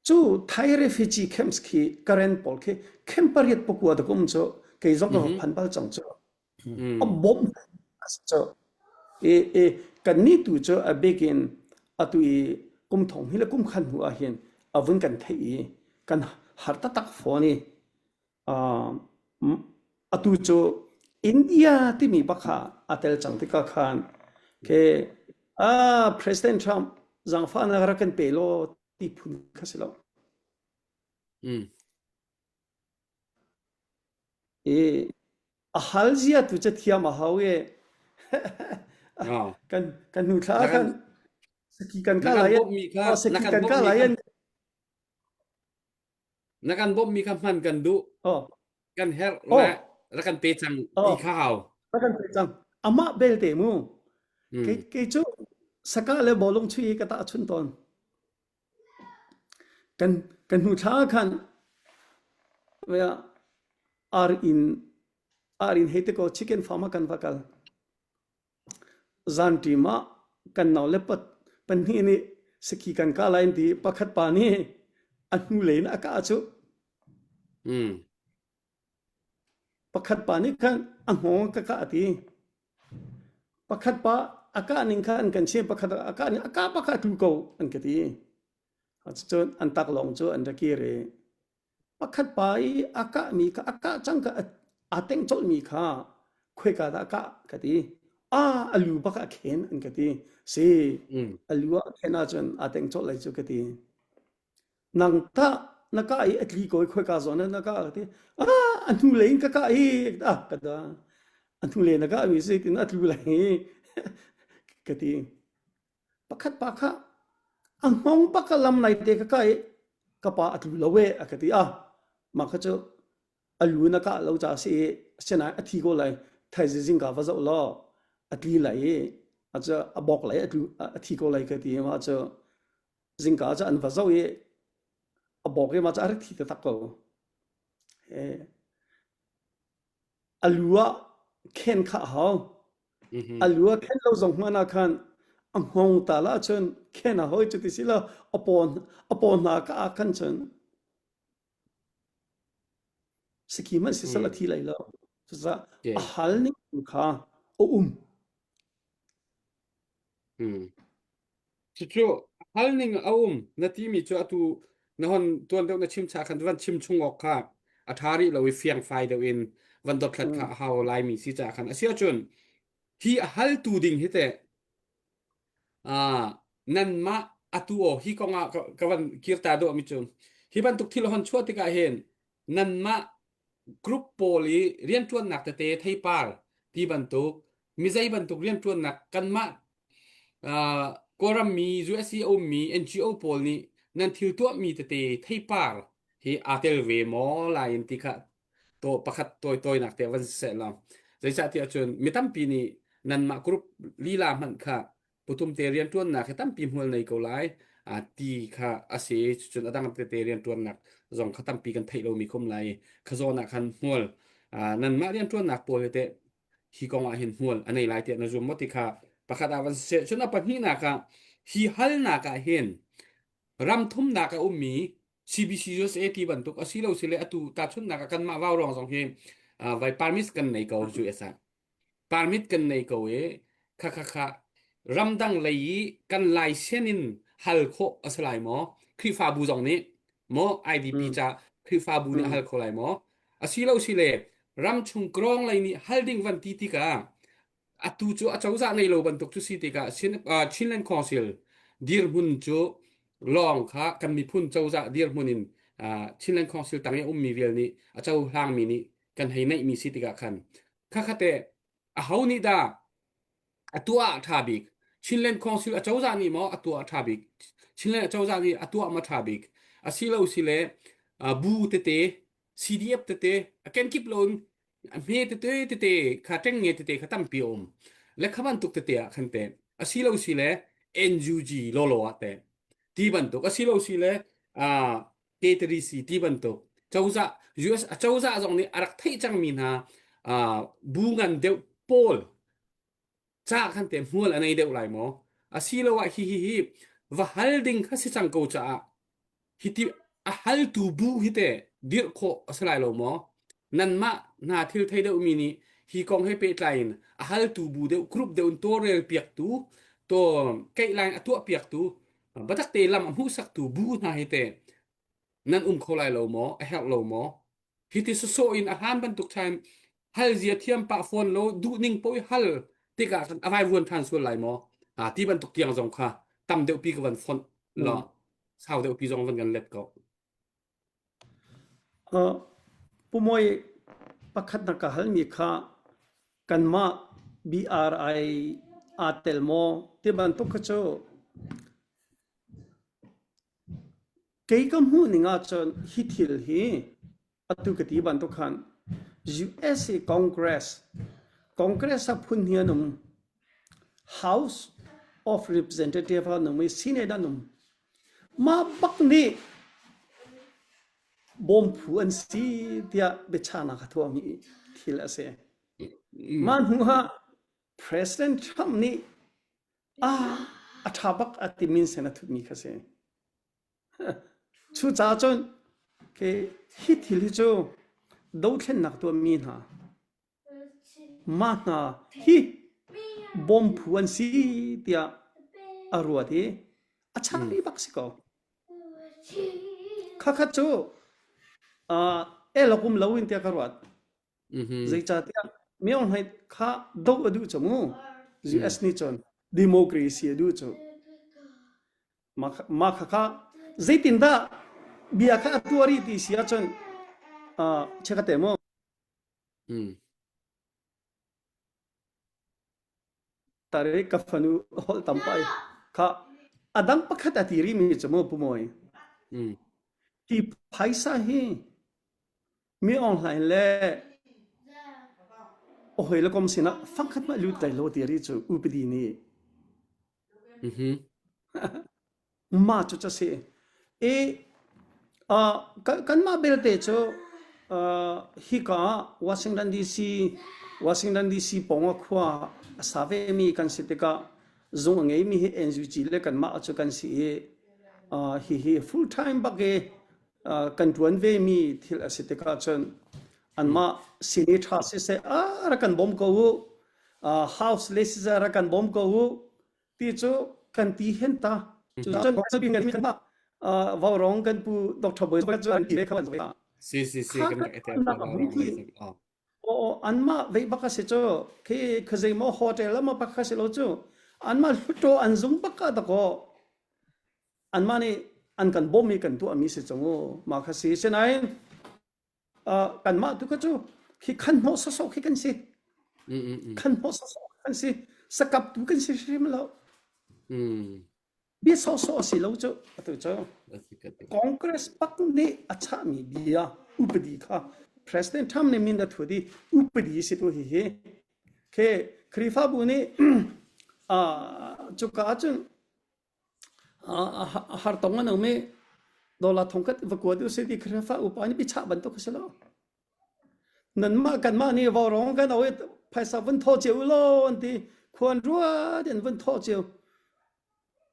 Cu Thai refugee camps khi Karen pawl khi camp pariat pakua da kum cu kei zong ka phan bal cang cu. A bawmh cu. E e kan ni tu cu a bikin atu i kum thong hi le kum khan hnu ah hin a vun kan theih i kan har taktak fawn i Atu cu India timi bak kha a tel cang tikah khan ke ah President Trump zaangfahnak rak kan pe law ti phun kha si lo. Mm. I a hal zia tu cu thiam a hau i Oh. kan kan hnu thla Na khan kan saki kan na ka kan lai bawmhmi kha oh na saki kan kan ka bawmhmi lai kha Na kan bawmhmi kha hman kan duh. Oh. Kan herh Oh. le rak kan pe cang Oh. ti kha hau. Rak kan pe cang. Amah belte mu. Mm. Kei kei cu saka le bawlung chui ka tah chun tawn. Kan kan hnu thla khan vea ar in ar in hei te ko chicken farm ah kan va kal. Zanṭim ah kan naule pahnih nih saki kan kah lai an ti i pakhat pa nih a hnulei in a kah cuh. Mm. Pakhat pa nih khan a hngawng ka kah a ti. Pakhat pa a kah ning kha an kan chim, pakhat a kah ning a kah pa kha a tlu ko an ka ti. Cucun an taklawng cu an ra kir i pakhat pa i a kahmi kha a kah cang ka aa tengh colhmi kha khoika dah a kah ka ti. Ah a lu bak ah khen an ka ti. Si Mm. a lu ah khen ahcun aa tengh colh lai cu ka ti. Nang tah na kah i a tli ko i khoika zawn ah na kah ka ti. Ah a hnulei in ka kah i ah ka da. A hnulei na kah mi si tin a tlu lai i ka ti. Pakhat pa kha a hngawng bak a lam naite ka kah i ka pa a tlu lo e a ka ti a mah kha cu a lu na kah lo ca si i asinain a thi ko lai thaizing zingka va zoh law a tli lai i a cu a bawk lai a tlu a thi ko lai ka ti mah cu zingka cu an va zoh i a bawk i mah cu a rak thi taktak ko. A lu ah khen kha a hau. Mhm. A lu ah khen lo zong hmanh ah khan a hngawng tal ahcun khen a hoi cuti si lo a paw a paw hna ka ah khan cun saki hmanh sisal a Mm. thi lai lo. Cucaah a Okay. hal ning kha a um. Mm. Cucu hal ning a um na timi cu atu na hon tuan deuh na chim cha khan van chim chung awk kha a ṭha rih lo i fiangfai deuh in van dothlat kha Mm. a hau laimi si caah khan a si ahcun hi a haltu ding hi teh ah nanmah atu aw hi kong ah ka, ka van kirta dawh mi cu hi bantuk thil hon chuah tikah hin nanmah group pawl i rianṭuannak tete theipar ti bantuk mizei bantuk rianṭuannak kanmah uh, Kawlram mi USA a ummi NGO pawl nih nan thil tuahmi tete theipar hi aa tel ve maw lai in ti kha to pakhat tawi tawinak te van seh law zeicahtiah cun mi tampi nih nanmah group lila hmanh kha putum te rianṭuannak hi tampi hmual nei ko lai a ti kha a si cun a dang tete rianṭuannak zong kha tampi kan theih lomi khum lai kha zawn ah khan hmual nanmah rianṭuannak pawl hi teh hi kong ah hin hmual a nei lai tiah na zum maw ti kha pakhat ah van seh cun a pahnihnak ah hi halnak ah hin ram thumnak a ummi CBC USA ti bantuk asilo sile atu tahchunnak ah kanmah vau ruang zong hi vai permit kan nei ko US ah Permit kan nei ko i kha kha kha ramdang lei i kan laisen in hal khawh a si lai maw? Khrihfabu zong nih maw IDP Mm. ca Khrihfabu nih a Mm. hal kho lai maw? Asilo sile ramchung krawng lei nih hal ding van ti tikah atu cu acozah nei lo bantuk cu si tikah Chin, uh, Chinland Council dirhmun cu lawng kha kan miphun cozah dirhmun in uh, Chinland Council tang i a ummi vial nih a cohlangmi nih kan hei neihmi si tikah khan Khakha aho nih dah a tuah a ṭha bik? Chinland Council acozah nih maw a tuah a ṭha bik? Chinland acozah nih a tuah ma ṭha bik? Asilo sile bu tete, CDF tete, a kenkip loin a hme tete tete kha ṭengnge tete kha tampi a um. Le kha bantuk tete ah khan te asilo sile NUG lawlaw ah te ti bantuk asilo sile Tetri si ti bantuk cozah US acozah zong nih a rak theih cangmi hna bu ngan deuh pawl ca khan te hmual a nei deuh lai maw asiloah hi hi hi va hal ding kha si cang ko caah hi ti a haltu bu hi te dirh khawh a si lai lo maw nanmah hna thil thei deuh mi nih hi kong he pehtlai in a haltu bu deuh group deuh in tawlrel piaktu to keihline a tuah piaktu Biatak te lam a hmuhsaktu bu hna hi te nan um kho lai lo maw? A herh lo maw? Hi ti sawsawh in a hlan bantuk time hal zia thiam pah fawn lo duh ning paoh i hal tikah khan a vaivuan ṭhan sual lai maw? Ah, ti bantuk tiang zong kha tam deuhpi ka van fonh law Mm. sau deuhpi zong van kan let ko. Uh, Pu Mawi, pakhat na ka halmi kha kanmah BRI aa tel maw ti bantuk kha cu kei ka hmuh ning ahcun hi thil hi atu ka ti bantuk khan USA Congress Congress ah phun hi an um House of Representative an um i Senate an um Mah bak nih bawmphu an si tiah biachahnak a tuahmi thil a si. Mah hnu ah President Trump nih ah a ṭha bak a ti minsen a thutmi kha si. Cucaah cun hi thil hi cu dothlennak tuahmi hna Mah hna hi bawmphu an si tiah a ruat i a chah rih bak si ko. Khakhat cu uh, el um lo in tiah ka ruat. Mhm. Zeicahtiah Myo Hlaing kha doh a duh cu mu. Mm. US nih cun democracy a duh cu. Mah khakha zeitindah bia kha a tuar i ti si ahcun uh, check te mu. Mm. Tare ka fanu holh tampai kha adang pakhat a ti rimi cu mu pumawi. Mm. Hi phaisa hi mi online le hawi le kom sinah fangkhat mah lut lai lo ti ri cu upadi nih Mhm. mah cu ca si i uh, kanmah belte cu uh, hika Washington DC Washington DC pawng ah khua a sa vemi kan si tikah zung a ngeimi hi NUG le kanmah cu kan si i uh, hihi full time bak i uh, kan ṭuan vemi thil a si tikah cun anmah senator siseh a rak kan bawm ko u uh, house le siseh rak kan bawm ko u ti cu kan ti hen ta cu cun vaurawng kan pu Dr. Boy cu an ti ve kha Si si si kan rak ete o anmah vei bak a si cu khi khazei maw hotel ama bak kha si lo cu anmah hluttaw an zung bak ka dakaw anmah nih an kan bawm i kan tuahmi si cang u mah kha si sinain kanmah tu kha cu khi khan hnawh sawsawh khi kan si khan hnawh sawsawh kan si sakap tu kan si hrim lo bia sawsawh a si lo cu atu cu Congress pak nih a chahmi bia upadi kha President Trump nih min a thut i upadi si tu hi hi khe Khrihfabu nih cuka ahcun A hartong an um i dollar thongkhat va kuat usih ti Khrihfa upa nih biachah bantuk a si lo. Nanmah kanmah nih vaurawng kan au i phaisa vun thaw cio u law an ti. Khuan ruat in vun thaw cio.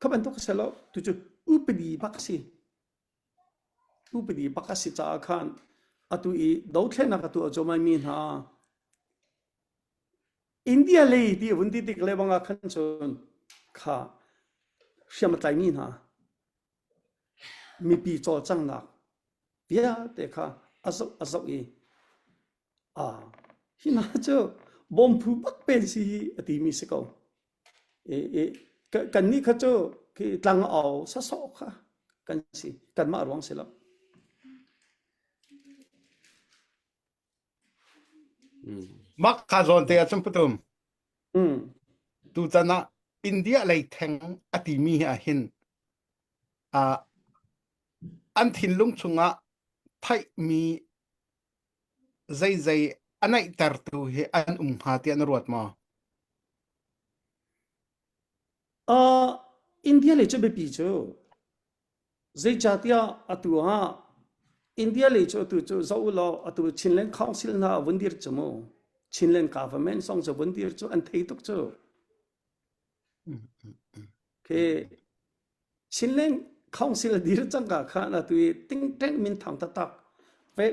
Kha bantuk a si lo. Tucu upadi bak a si. Upadi bak a si caah khan atu i dothlennak a tuah cuahmah mi hna India lei ti a vun ti tik le bang ah khan cun kha hriam a tlaimi hna mipi cawlcanghnak vialte kha a zoh a zoh i ah hi hna cu bawmphu bak pen si hi a timi si ko. I, i, kannih kha cu khi tlang au sasawh kha kan si kanmah ruang si lo. Mah kha zawn te ah cun patum. Mm. Tutan ah India lei theng a timi hi ah hin uh, an thinlung chungah theihmi zeizei a naihtertu hi an um hnga tiah na ruat maw? Uh, India lei cu biapi cu Zeicahtiah atu ah India lei cu atu cu zoh u law atu Chinland Council hna a vun dir cu mu. Chinland government zong cu vun dir cu an thei tuk cu. Khi Chinland Council a dir cang ka khan atu i tingteng min thang taktak.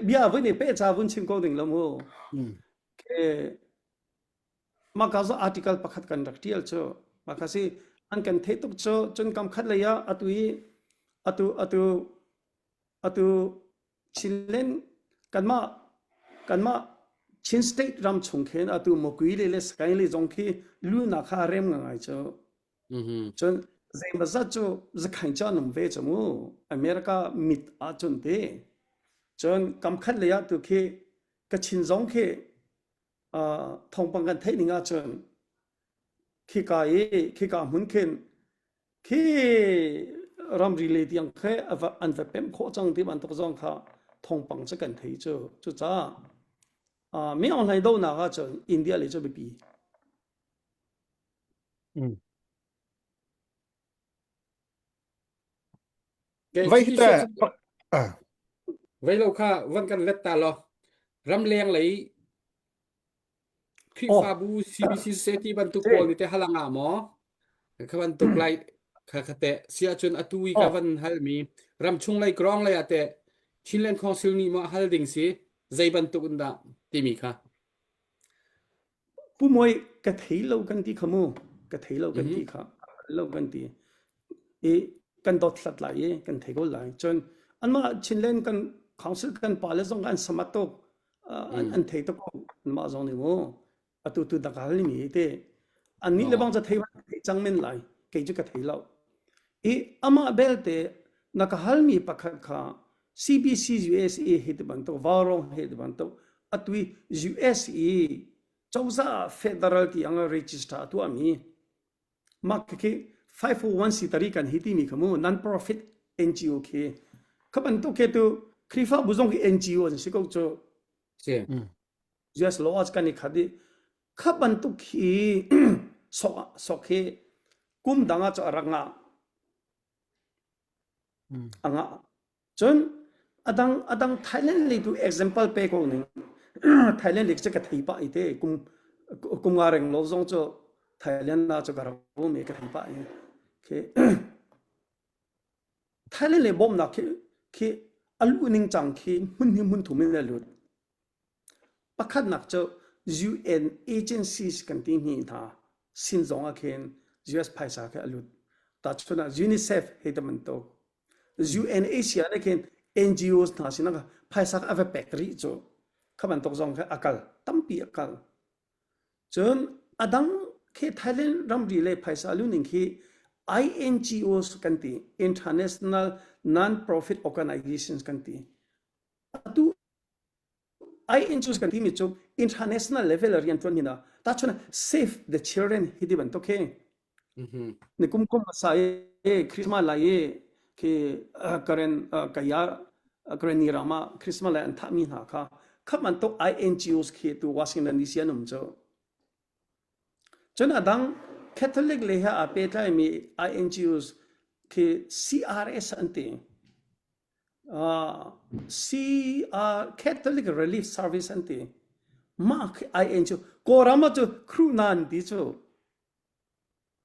Bia vun i pe ca vun chim ko ding lo mu. Khi Mah ka cu article pakhat kan rak ṭial cu mah kha si an kan theih tuk cu cun kam khat lei ah atu i atu atu atu Chinland kanmah kanmah Chin state ram chung khin atu Makui le le Sagaing le zong khi lunak kha a rem ngai cu cun zeimawzat cu zakhain cu an um ve cu mu America mit ahcun ti cun kam khat lei ah tu khi Kachin zong khi thawngpang kan theih ning ahcun khika i khika hmun khin khi ramri lei tiang khi an va pemh khawh cang ti bantuk zong kha thawngpang cu kan thei cu cucaah mi online donak ahcun India lei cu biapi Vai hi teh Vai lo kha van kan let ta lo ramleng lei Khrihfabu CBC Society bantuk pawl nih teh halang ah maw kha bantuk lai kha kha teh si ahcun atu i ka van halmi ramchung lei krong lei ah teh Chinland Council nih maw hal ding si zei bantuk in dah timi kha Pu Mawi ka thei lo kan ti kha mu ka thei lo kan ti kha lo kan ti i. kan dothlat lai i kan thei ko lai. Cun anmah Chinland kan council kan pale zong an samat tuk an, an thei tuk ko anmah zong nih mu atu tu dakal ni mi te annih le bang ca thei thei cang men lai kei cu ka thei lo i amah belte na ka halmi pakhat kha CBC USA hi ti bantuk Vaurong he ti bantuk atui US i cozah federal ti ang register tuahmi Mah khi 501c tari kan hi timi kha mu non-profit NGO khi kha bantuk khi tu Khrihfabu zong khi NGO an si ko cu. Si. US law kan i khat i kha bantuk khi sok sok hi kum dang ah cu a rak ngah. A ngah. Cun adang adang Thailand lei tu example pe ko ning. Thailand lei cu ka thei pah i te kum kum nga reng lo zong cu Thailand na cu ka rak um i ka thei pah i. Khi Thailand lei bawmhnak khi khi a luh ning cang khi hmun hi hmun thum in a lut. Pakhatnak cu UN agencies kan ti hni hna sin zong ah khin US phaisa khi a lut. Tahchun ah UNICEF hei ti bantuk. UNHCR nih khin NGOs hna sinah phaisa a va pek rih cu. Kha bantuk zong kha a kal. Tampi a kal. Cun a dang khi Thailand ramri le phaisa lu ning khi INGOs kan ti. International Non-Profit Organizations kan ti. Atu INGOs kan timi cu international level rian ṭuan hina tahchun save the children hi ti bantuk khi ni kum kum sa e Christmas lai e khi karen kaya karen ni rama Christmas lai an thah mi hna kha kha bantuk INGOs khi tu Washington DC an um cu cun adang Catholic le he aa pehtlai mi INGOs khi CRS an ti CR Catholic Relief Service an ti. Mah khi IN cu Kawlram ah cu Khruna an ti cu.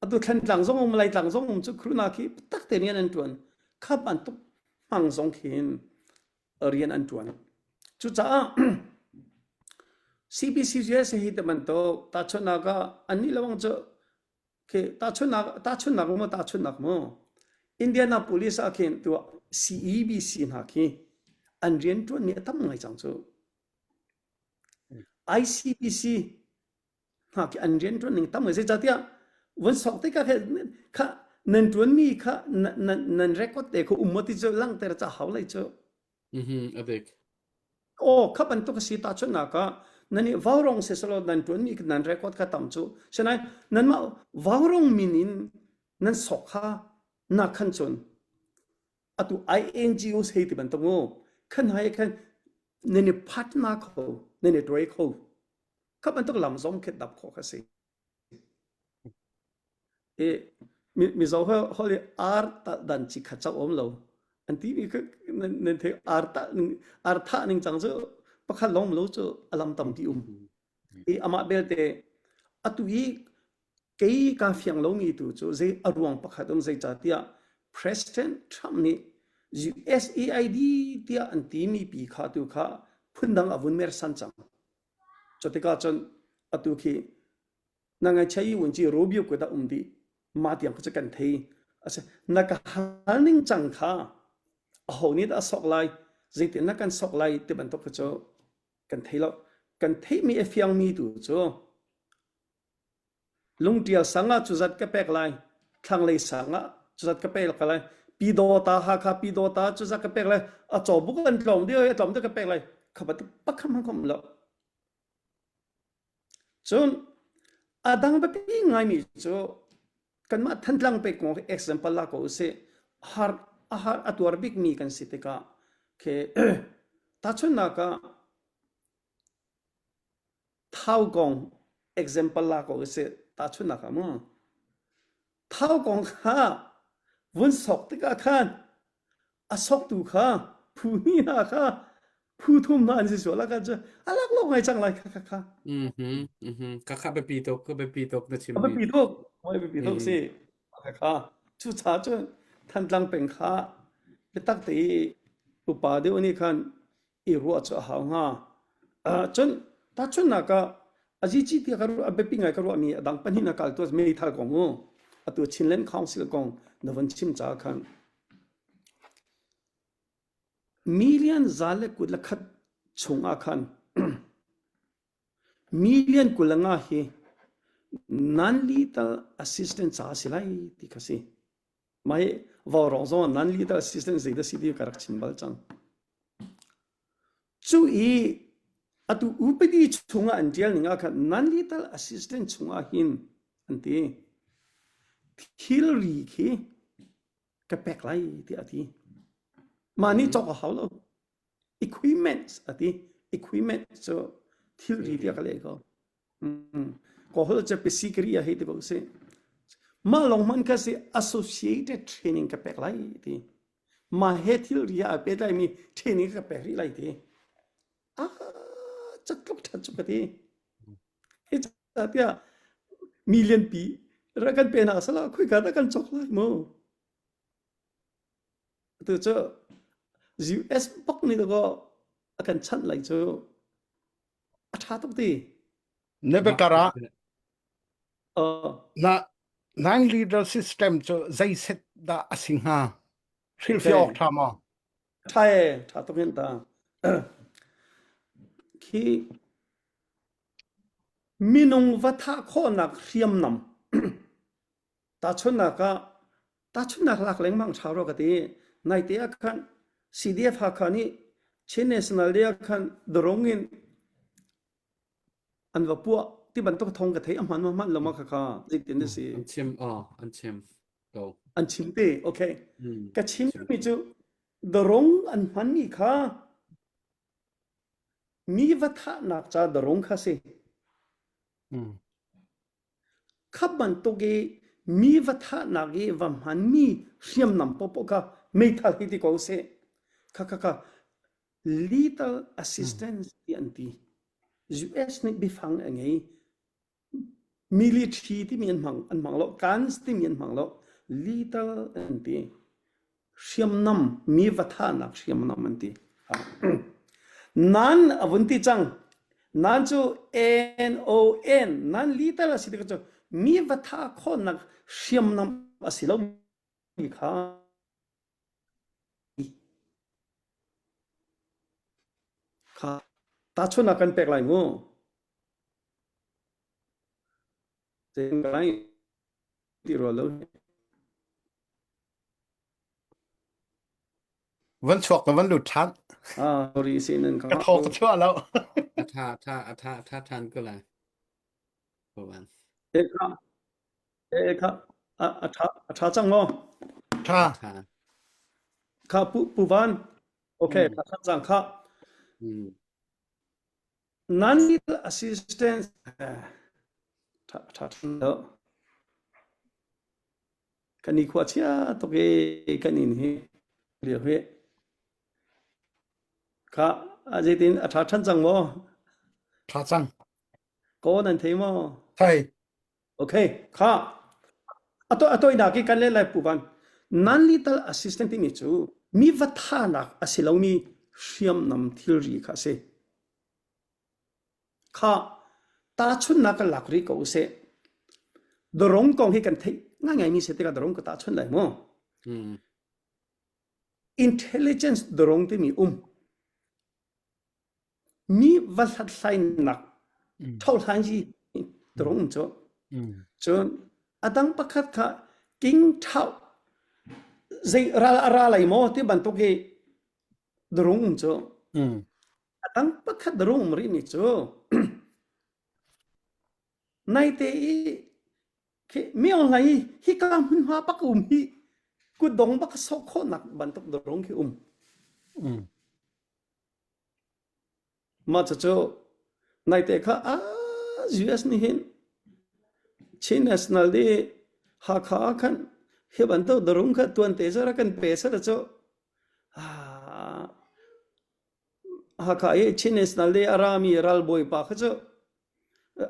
Atu Thlantlang zong um Laitlang zong um cu Khruna khi tak te rian an tuan. Kha bantuk hmang zong khin rian an tuan. Cucaah CBCUSA hi te bantuk tahchunhnak ah annih lawng cu Khi tahchunhnak tahchunhnak mu tahchunhnak mu Indianapolis ah khin tu CEBC hna khi an rianṭuanmi a tam ngai cang cu. ICBC hna khi an rianṭuan ning tam ngai zeicahtiah vun sok tikah khin kha nan ṭuanmi kha nan nan record te kha um maw ti cu langhter ca hau lai cu. Mhm, a dik. Aw, kha bantuk a si tahchunhnak ah nan i vaurong siselaw nan ṭuanmi nan record kha tam cu. Sinain nanmah vaurong min in nan sok kha na khan cun atu INGOs hei ti bantuk mu khan hai khan nan i phatna kho nan i tuai kho kha bantuk lam zong khi dap khawh kha si. I Mizo holh i ar talh dan ci kha cau um lo. An timi kha nan thei ar tah ning ar thah ning cang cu pakhat lawng lo cu a lam tampi um. I amah belte atu i kei ka fiang lomi tu cu zei a ruang pakhat um zeicahtiah President Trump nih USAID tiah an timi pi kha tu kha phundang a vun mersan cang. Cutikah cun atu khi na ngaihchia i vun ci Rubio kut ah um dih mah tiang kha cu kan thei a si na ka hal ning cang kha aho nih dah a sok lai zeitin na kan sok lai ti bantuk kha cu kan thei lo kan theihmi a fiangmi tu cu Lungṭial sang ah cuzat ka pek lai, thlanglei sang ah cuzat ka pek lai, Pyidawta Hakha Pyidawta cuzat ka pek lai, a cawbuk an tlawm dih a tlawm dih ka pek lai. Kha bantuk pakhat hmanh ka um lo. Cun a dang biapi ngaimi cu kanmah Thantlang pek kong example la ko usih. Har a har a tuar bikmi kan si tikah khi tahchunhnak ah Thau kong example la ko usih tahchunhnak ah mu. Thau kong kha vun sok tikah khan a soktu kha phu hnih hna kha phu thum hna an si sual ah khan cu a lak lo ngai cang lai kha kha kha. Mhm mhm kha kha biapi tuk ka biapi tuk na A chimmi. biapi tuk moi biapi tuk Mhm. si kha kha cucaah cun Thantlang peng kha biatak te i upa deuh nih khan i ruah cu a hau hnga. Cun tahchunhnak ah azici tiah ka ruah a biapi ngai ka ruahmi a dang pahnih na kal tu meithal kong u atu Chinland Council kong na von chim caah khan. Million 121 chung ah khan million 25 hi non-lethal assistance ca a si lai ti kha si. Mah hi vaurawng zong ah non-lethal assistance zeidah si ti ka rak chim bal cang. Cu i atu upadi chungah an ṭial ning ah khan non-lethal assistance chungah hin an ti. Thilri khi ka pek lai tiah a ti. Mah nih cawk a hau lo. Equipment a ti. Equipment cu thilri tiah ka leh ko. Kaw holh cu pisikari a hei ti ko si. Mah lawng hmanh kha si associated training ka pek lai ti. Mah he thilri ah a pehtlaimi training ka pek rih lai ti. Ah, catluk ṭhat cu ka ti. Hi tiah mi lianpi rak kan pe hna sala khoika dah kan cawk lai mu. Atu cu US bak nih dakaw a kan chanh lai cu a ṭha tuk ti. Na biakar ah na nine leader system cu zei set dah a si hnga? Hrilhfiah awk ṭha maw? Ṭha e, ṭha tuk hin ta. Khi minung va thah khawhnak hriamnam tahchunhnak ah tahchunhnak lak lengmang ṭha rua ka ti. Naite ah khan CDF Hakha nih Chin National Day ah khan darung in an va puah ti bantuk thong ka thei a hman ma hman lo ma kha kha zeitin na si An chim aw an chim ko. An chim te okay. Mm. Ka chim mi cu darung an hman mi kha mi va thahnak ca darung kha si. Mm. Kha bantuk i mi va thahnak i va hmanmi hriamnam paohpaoh kha meithal hi ti ko seh. Kha kha kha lethal assistance ti an ti. US nih biafang a ngei. Military timi an hmang an hmang lo, guns timi an hmang lo. Lethal an ti. Hriamnam mi va thahnak hriamnam an ti. Nan a vun ti cang. Nan cu N O N nan lethal a si ti cu mi va thah khawhnak hriamnam a si lo mi kha kha tahchunhnak kan pek lai mu. Lai ti rua lo. Van chuak na van lut ṭhan. Ah, sorry si nan Ka thaw ka chuah lo. A tha tha a tha tha than ko lai. Ko an. E kha e kha a a tha a tha cang maw? Tha. Tha. Kha pu pu van. Okay, Mm. tha tha cang kha. Mm. Non lethal assistance tha tha tha Kan i khua chia tuk i kan inn hi lio hi. Kha a zeitin a tha than cang maw? Tha cang. Ko nan thei maw? Thei. Okay, kha. Ato atoinak i kan le lai pu van. Non-lethal assistant timi cu mi va thanak a si lomi hriamnam thilri kha a si. Kha tahchunhnak kan lak rih ko usih. Darong kong hi kan theih ngaingaimi si tikah darong ka tahchunh lai mu. Mm. Intelligence darong timi um. Mi va hlathlainak Mm. thohlan hi darong um cu. Mm. Cun a dang pakhat kha king thau zei ral a ra lai maw ti bantuk hi darung um cu. Mm. A dang pakhat darung um rihmi cu naite i khi mi ong hlai i hika hmunhma bak um hi kutdong bak sawh khawhnak bantuk darung khi um. Mm. Mah cucu naite kha ah US nih hin Chin National i Hakha ah khan hi bantuk darung kha tuante cu rak kan pe seh cu ah Hakha i Chin National i a rami ralbawi pa kha cu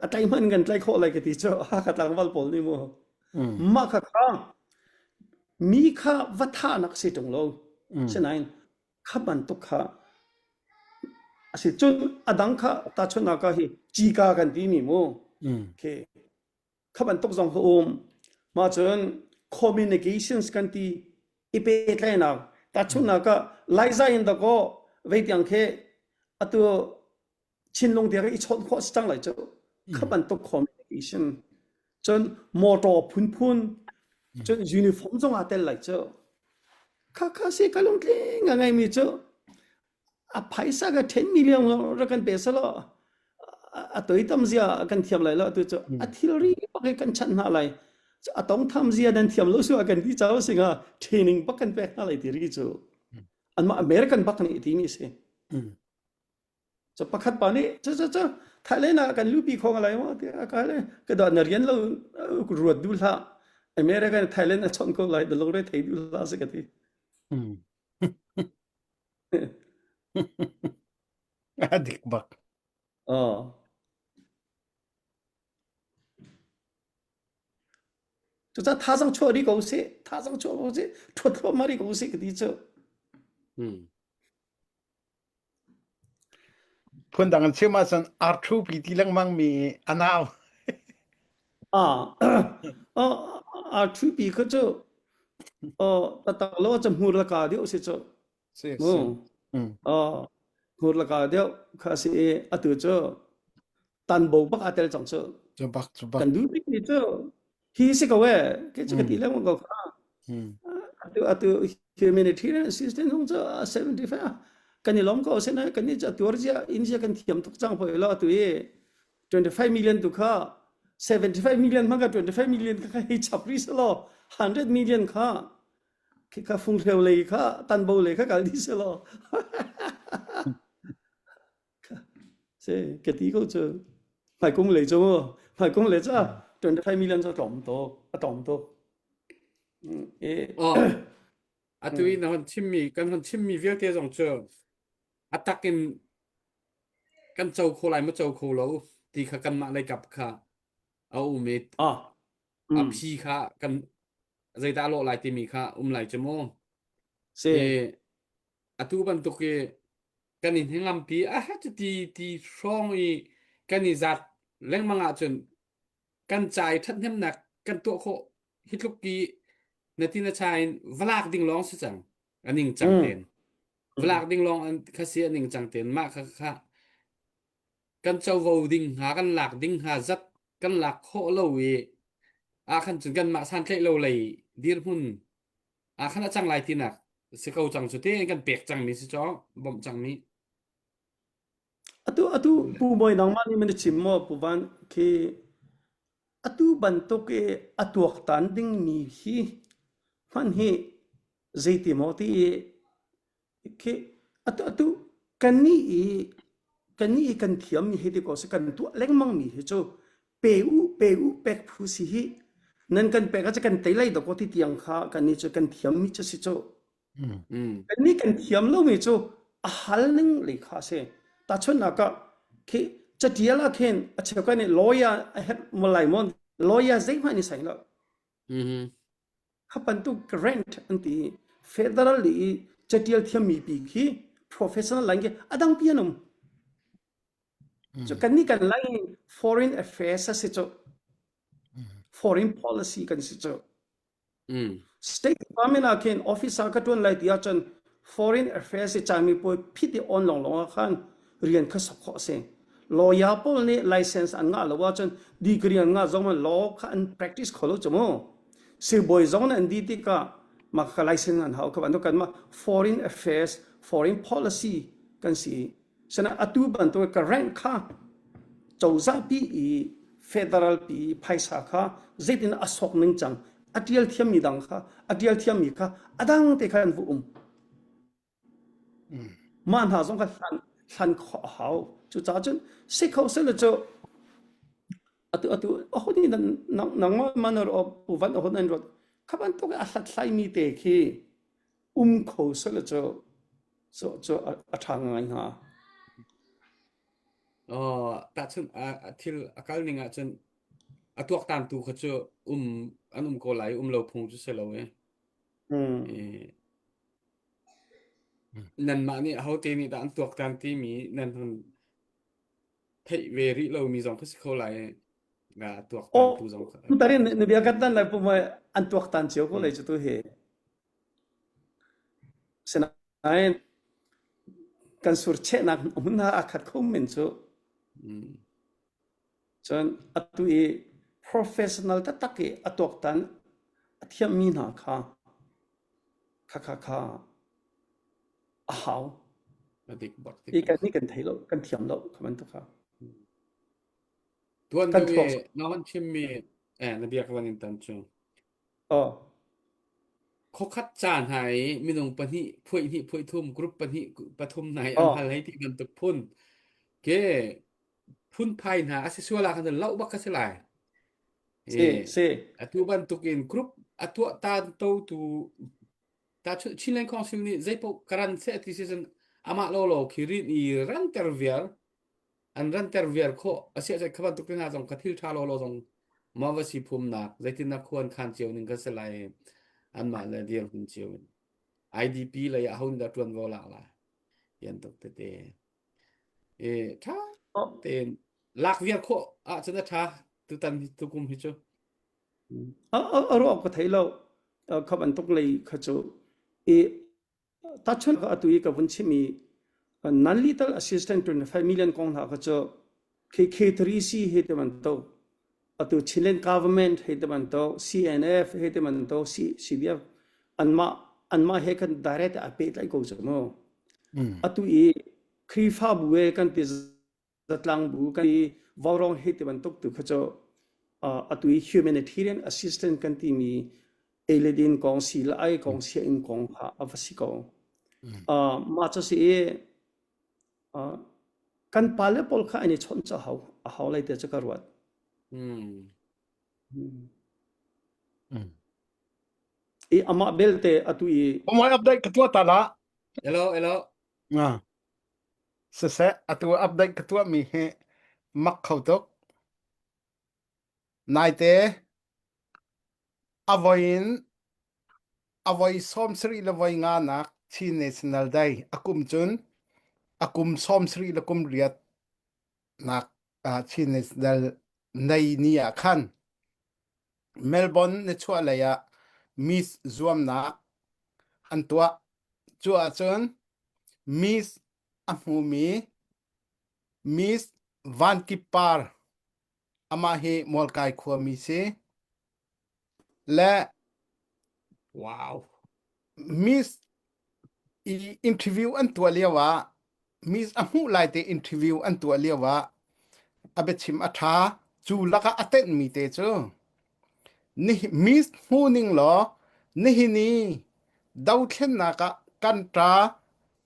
a tlaih hmanh kan tlaih khawh lai ka ti cu Hakha tlangval pawl nih mu Mm. mah kha kha mi kha va thahnak si ṭung lo Mm. sinain kha bantuk kha a si cun a dang kha tahchunhnak ah hi cika kan timi mu Mm. khi kha bantuk zong kha um mah cun communications kan ti i pehtlaihnak. Tahchunhnak ah Laiza in dakaw vei tiang khi atu Chinlung tiang i chawnh khawh si cang lai cu. Kha bantuk communication cun motor phunphun cun uniform zong aa tel lai cu. Kha kha si ka lungtling a ngeimi cu a phaisa ka 10 million rak kan pe selaw a toi tam zia kan thiam lai lo atu cu a thilri bak hi kan chanh hna lai a tong tham zia nan thiam lo su a kan ti chau singa training bak kan pek hna lai ti ri cu anmah American bak nih ti mi si cu pakhat pa nih cu cu cu Thailand ah kan lupi kho lai maw tiah ka le ka dawt na rian lo ruat du hlah American Thailand a chawnh ko lai da lungre thei du hlah si ka ti A dik bak. Oh. Cucaah thazaang chuah rih ko sih, thazaang chuah ko sih, ṭhuat thluahmah rih ko sih ka ti cu. Hmm. Phundang an chim ahcun arṭhu pi ti lengmang mi a nau. Ah, ah, arṭhu pi kha cu oh, tatak lo cu hmur le ka deuh si cu. Si, Mu. si. Mm. Oh, hmur le ka deuh kha si i atu cu tanbo bak aa tel cang cu. Cu bak, cu bak. Kan duh bikmi cu hi si ko e ke cu ka ti Mm. lengmang ko kha. Mm. Atu atu humanitarian assistance hung cu 75 kan i lawm ko asina kan ni cu tuar zia in zia kan thiam tuk cang hoi lo atu i 25 million tu kha 75 million hmang ka 25 million kha hei chap ri selaw 100 million kha khi kha funghreu lei kha tanbo lei kha kal di selaw se ka ti ko cu hmaikung lei cu hmaikung lei cu 25 million cu a tlawm tuk a tlawm tuk e Oh, atu i na hon chimmi kan hon chimmi vialte zong cu a tak in kan co kho lai ma co kho lo ti kha kanmah lei kap kha a um i ah a phi kha kan zeidah a lawh lai timi kha um lai cu mu. Si. E, atu bantuk i kan in hingampi a cuti ti hrawng i kan i zat lengmang ahcun kan ca i ṭhathnemnak kan tuah khawh hi tluk ki na ti na cha in valak ding lawng si cang a ning cang ten valak ding lawng an kha si a ning cang ten mah kha kha kan covo ding hnga kan lak ding hnga zat kan lak khawh lo i ah khan cun kanmah santlaih lo lei dirhmun ah khan a cang lai tinak si ko cang cu te kan pek cangmi si cu bawmh cangmi Atu atu Pu Bawi nangmah nih man chim maw Pu Van khi atu bantuk i a tuaktan dingmi hi hman hi zeiti maw ti i khi atu atu kannih i kannih i kan thiammi hi ti ko si kan tuah lengmangmi hi cu pe u pe u pek phu si hi nan kan pek ah kan tei lai dawkaw ti tiang kha kannih cu kan thiammi cu si cu Mm. Kannih kan thiam lomi cu a hal ning lei kha a si. Tahchunhnak ah, khi catial ah khin a cheukhat nih lawyer a herh malai maw lawyer zeihmanh ni sai lo. Mhm. Kha bantuk grant an ti i federal i catial thiammi pi khi professional line khi a dang pi an um. Cu kannih kan line foreign affairs a si cu. Foreign policy kan si cu. Mm. State Department ah khin officer ka ṭuan lai ti ahcun Foreign Affairs i camipuai phit i on lawnglawng ah khan rian kha sok khawh a si. Lawyer pawl nih license an ngah lo ahcun degree an ngah zong ah law kha an practice kho lo cu mu. Sibawi zong nih an dih tikah mah kha license an hau kha bantuk kanmah Foreign Affairs, Foreign Policy kan si i Sinain atu bantuk ka rank kha cozah pi i federal pi i phaisa kha zeitin a sok ning cang a tial thiammi dang kha a tial thiammi kha a dang te kha an va um. Mah hna zong kha hlan hlan khawh a hau. Cucaah cun si kho seh cu atu atu aho nih nangmah man pu van aho nan ruat kha bantuk a hlathlaimi te khi um kho seh cu cu cu a ṭha ngai hnga. Oh, tahchun a thil a kal ning ahcun a tuaktan tu kha cu um an um ko lai um lo phung cu si lo e. Mm. E, nanmah nih ahote nih dah an tuaktan timi nan hun theih ve rih lomi zong kha si kho lai i a tuaktan Oh, tu zong kha. tarin na bia kan tan lai pum an tuaktan cio ko lai cu tu hi. Sinain kan surchehnak hmun hna aa khat kho men cu. Mm. Cun atu i professional taktak i a tuaktan a thiammi hna kha kha kha kha a hau. A dik bak I dik kan bak. nih kan thei lo, kan thiam lo kha bantuk kha. Tuan Kan deuh thluak. i na hon chimmi eh na bia ka van in tan cu. Oh. Khokhat ca hna i minung pahnih phuaih hnih phuaih thum group pahnih pathum hna i an Oh. hal hei ti bantuk phun ke phunphai hna a si sual ah khan loh bak ka si lai. Si, E, si. atu bantukin group a tuah tan to tu ta Chinland Council nih zeipaoh karan seh ti si cun amah lo lo khi rin i ranter viar an ranter viar khawh a si ah kha bantuk te hna zong kha thil tha lo lo zong ma va si phumnak zeitin na khuan khan cio ning kan si lai anmah le dirhmun cio in IDP lei ah ho nih dah ṭuanvo lak lai yan tuk tete E ṭha tein lak viar khawh ahcun a ṭha tutan hi tukum hi cu. A a ruah ka thei lo kha bantuk lei kha cu i tachun ka atu i ka vun chim i non lethal assistant 25 million kong hna kha cu K3C he te bantuk atu Chilean government he te bantuk CNF he te bantuk CDF anmah anmah he kan direct a pehtlaih ko cu mu atu i Khrihfabu e kan ti zatlang bu kan i vaurawng he ti bantuk tu kha cu atu i humanitarian assistance kan timi eledin kong si la ai kong sia in kong kha a va si ko mah cu si i kan pale pawl kha an i chawnh cu hau a hau lai te cu ka ruat i amah belte atu i Omoi update ka tuah ta la. Hello, hello. Nga. Siseh, atu update ka tuah mi hi mak kho tuk. Naite a voi in a voi 70 le voi nga nak Chin National Day a kum cun a kum 70 le kum riat nak Chin National nei ni ah khan Melbourne nichuah lei ah Miss zuamnak an tuah. Cu ahcun Miss a hmumi Miss Van Kip Par amah hi Mualkai khuami si le Wow. Miss i interview an tuah lio ah Miss a hmuh lai te interview an tuah lio ah a biachim a ṭha cu lakah a tenhmi te cu Miss hmu ning law nihin i dothlennak ah kan ṭa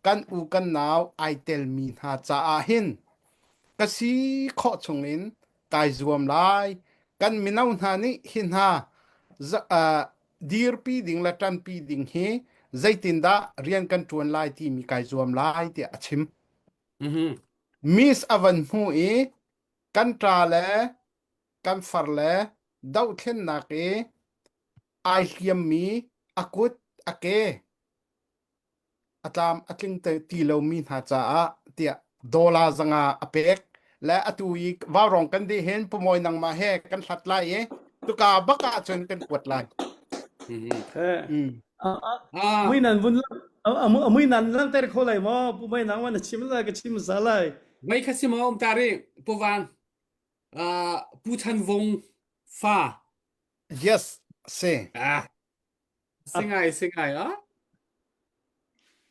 kan u kan nau ai telmi hna caah hin ka si khawh chungin kai zuam lai kan mino hna nih hi hna dirpi ding le ṭanpi ding hi zeitindah rian kan ṭuan lai timi kai zuam lai tiah a chim. Mm-hmm. Miss a van hmu i kan ṭa le kan far le dohthlennak i ai hliammi a kut a ke a tlam a tling ti lomi hna caah tiah dollar zanga a pek le atu i vaurawng kan dih hin pumawi nangmah he kan hlat lai i tuka bak ah cun kan kuat lai. Mui nan vun mui nan lanter kho lai maw pu mai nang wan chim lai ka chim sa lai. Mei kha si maw um tari pu Van Pu Chan Vung fa. Yes, si. Ah Singai singai ah.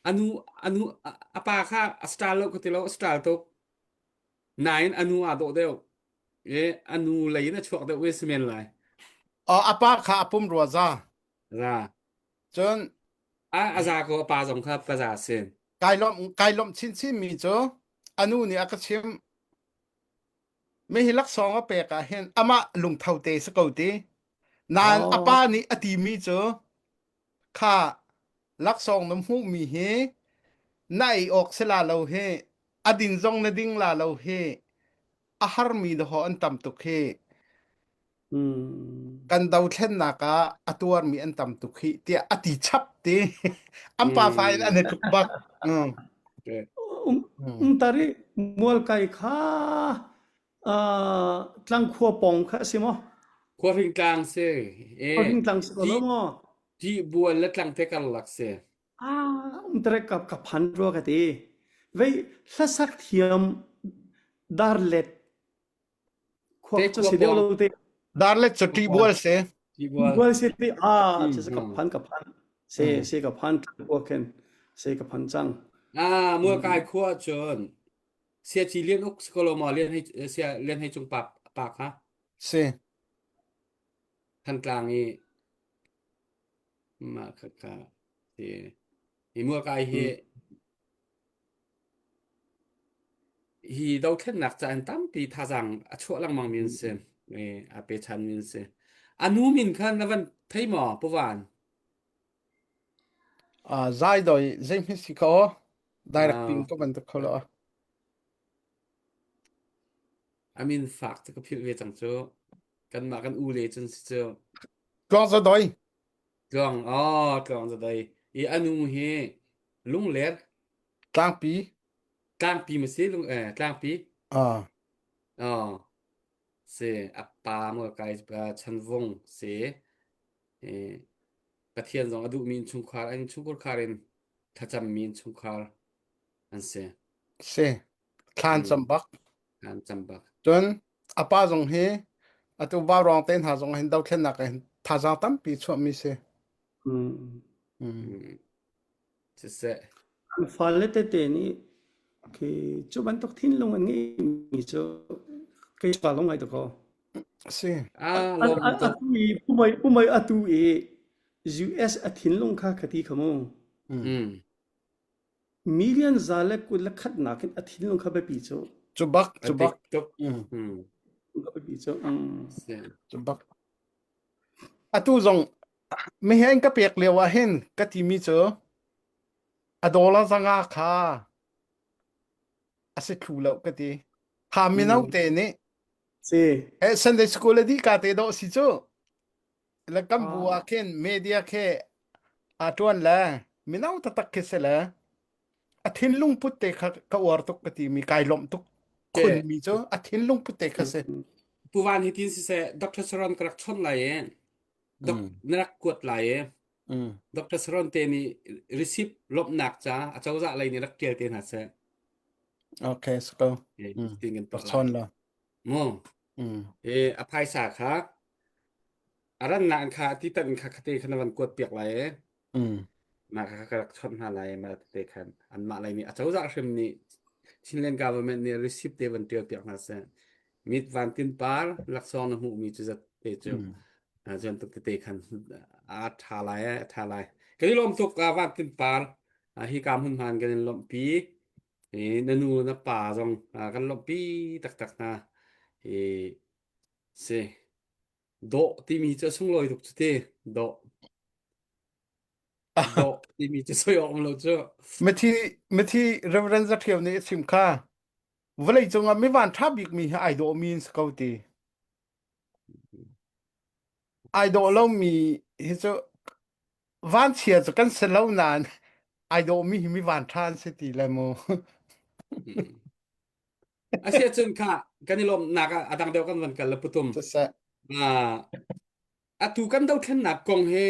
Anu anu a pa kha a star lo ka ti lo a star tuk. Nain anu aa dawh deuh. E anu lei in a chuak deuh we si men lai. A pa kha a pum rua za. Za. Cun a a za ko a pa zong kha pa za si. Kai lawm kai lawm chinchin mi cu anu nih a ka chim Mi hi laksawng a pek ah hin amah lungtho te si ko ti. Nain a pa nih a timi cu kha laksawng na hmuhmi hi na ei awk si la lo hi a din zong na ding la lo hi a harmi dawh an tam tuk hi kan dothlennak ah a tuarmi an tam tuk hi tiah a ti chap ti an pa fa in an i tluk bak. Mm. Um, um tari mual kai kha tlangkhua pong kha si maw? Khuahring tlang si. Khuahring tlang si ko lo maw? Ti bual le tlang te karlak si. Ah, umterek ka ka phan rua ka ti. Vei hlasak thiam darlet Te khuak cu khua si deuh pawng lo te. Darlet cu khua ṭih pawng bual si. ti bual. Bual se te ah Mm, che se ka mm. phan ka phan. Se Mm. se ka phan khua khen se ka phan cang. Ah, Mm. mualkai khua cun sia ci lian uk sikoloma lian hei sia lian hei cung pa pa kha Si. Thantlang i mah kha kha si hi mualkai hi Mm. hi dothlennak ca in tampi thazaang a chuah lengmang mi an si i a pechan mi an si anu min kha na van thei maw puvan Ah, zai doi zeihmit si ko. Direct ping ah ko bantuk kho lo. a min fak cu ka philh ve cang cu kanmah kan u le cun si cu Tluang za doi. tluang oh tluang za dai i anu hi lungler Tlangpi. tlangpi ma si lung eh tlangpi Ah, oh si a pa mo kai chanvung si i Pathian zong a duhmi innchungkhar an innchungkhar in thlacammi innchungkhar an si. si. Thlan Mm, cam bak. an cam bak. Cun a pa zong hi atu vaurawng te hna zong hin dothlennak ah hin thazaang tampi chuahmi si. Mm. Mm. Mm, siseh. An fale tete nih khi cu bantuk thinlung an ngeihmi cu kei ka lung ngai tuk ko. Si. Ah, lawm tuk. Atu i pumai pumai atu i US a thinlung kha ka ti kha mu. Mm. Mm. Million za le kul le khat nakin a thinlung kha biapi cu. Cu bak, A cu dik bak. tuk. Mm. Mm. Biapi cu. Mm. Si. Cu bak. Atu zong mihen ka pek lio ah hin ka timi cu a dollar zanga kha a si thlu lo ka ti. Kha mino Mm. te nih Si. eh Sunday school a dih ka te dawh si cu. Le kan bu Ah. ah khin media khi a ṭuan le mino taktak khi si le a thinlung put te kha ka uar tuk ka ti mi kai lawmh tuk Ke khun mi cu a thinlung put te kha si. Puvan hi tin siseh Dr. Saron ka rak chawnh lai i dok Mm. na rak kuat lai i Mm. Dr. Saron te nih receipt lawmhnak ca a cozah lei nih rak ṭial te hna seh. Okay, so go. Eh, Mm. tin kan Rak tuah lai. chawn la. Mu. Mm. Eh, a phaisa kha a rannak in kha ti tan in kha khate khan na van kuat piak lai i Mm. mah kha ka rak chawnh hna lai mah te khan anmah lei nih acozah hrim nih Chinland government nih receipt te van tial piak hna seh mit van tin par laksawng na hmuhmi cu zat te cu Mm. cun tuk tete khan a tha lai a tha lai kan i lawm tuk van tin par hi ka hmun hman kan in lawmhpi i na nu na pa zong kan lawmhpi taktak hna i si Dawh timi cu a sunglawi tuk cu ti. Dawh. Dawh timi cu soi awk um lo cu. Mithi mithi Reverend Zaṭhio nih a chim kha vawlei cungah mi van ṭha bikmi hi ai dawhmi an si ko ti. Ai dawh lomi hi cu vanchia cu kan si lo nain ai dawhmi hi mi van ṭha an si ti le mu. Asiahcun kha kan i lawmhnak ah a dang deuh kan van kal le putum. Siseh. Ah, atu kan dothlennak kong he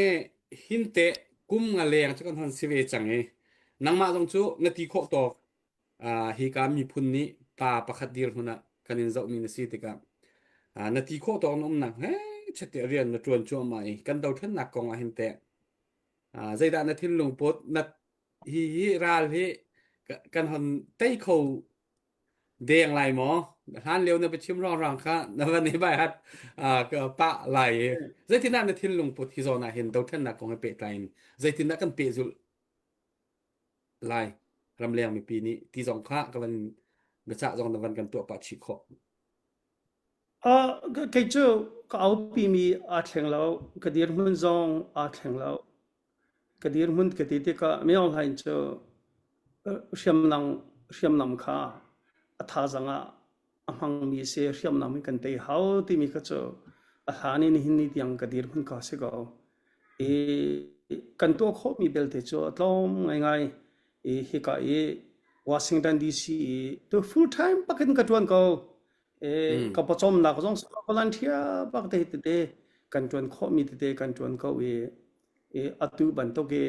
hin teh kum nga leng cu kan hon si ve cang i nangmah zong cu na ti khawh tawk ah, hi ka miphun nih pa pakhat dirhmun ah kan in zohmi na si tikah ah, na ti khawh tawk na umnak he chete rian na ṭuan cuahmah i kan dothlennak kong ah hin teh ah, zeidah na thinlung put na hi hi ral hi kan hon tei kho deng lai maw hlan lio na biachim rang kha na van i bai hat pa lai i zeitindah na thinlung put hi zawn ah hin dothlennak kong he pehtlai in zeitindah kan pehzulh lai ramleng mipi nih ti zong kha ka van biacah zong na van kan tuah pah chih khawh Uh, kei cu ka aupi mi aa thleng lo ka dirhmun zong aa thleng lo Ka dirhmun ka ti tikah Min Aung Hlaing cu hriamnam hriamnam kha a thazaang ah a hmangmi a si. Hriamnam in kan tei hau timi kha cu a hlan in nihin ni tiang ka dirhmun kha a si ko. I kan tuah khawhmi belte cu a tlawm ngaingai. I hika i Washington DC i tu full time bak in ka ṭuan ko. I Mm. ka pawcawmnak zong volunteer bak te tete kan ṭuan khawhmi tete kan ṭuan ko i i atu bantuk i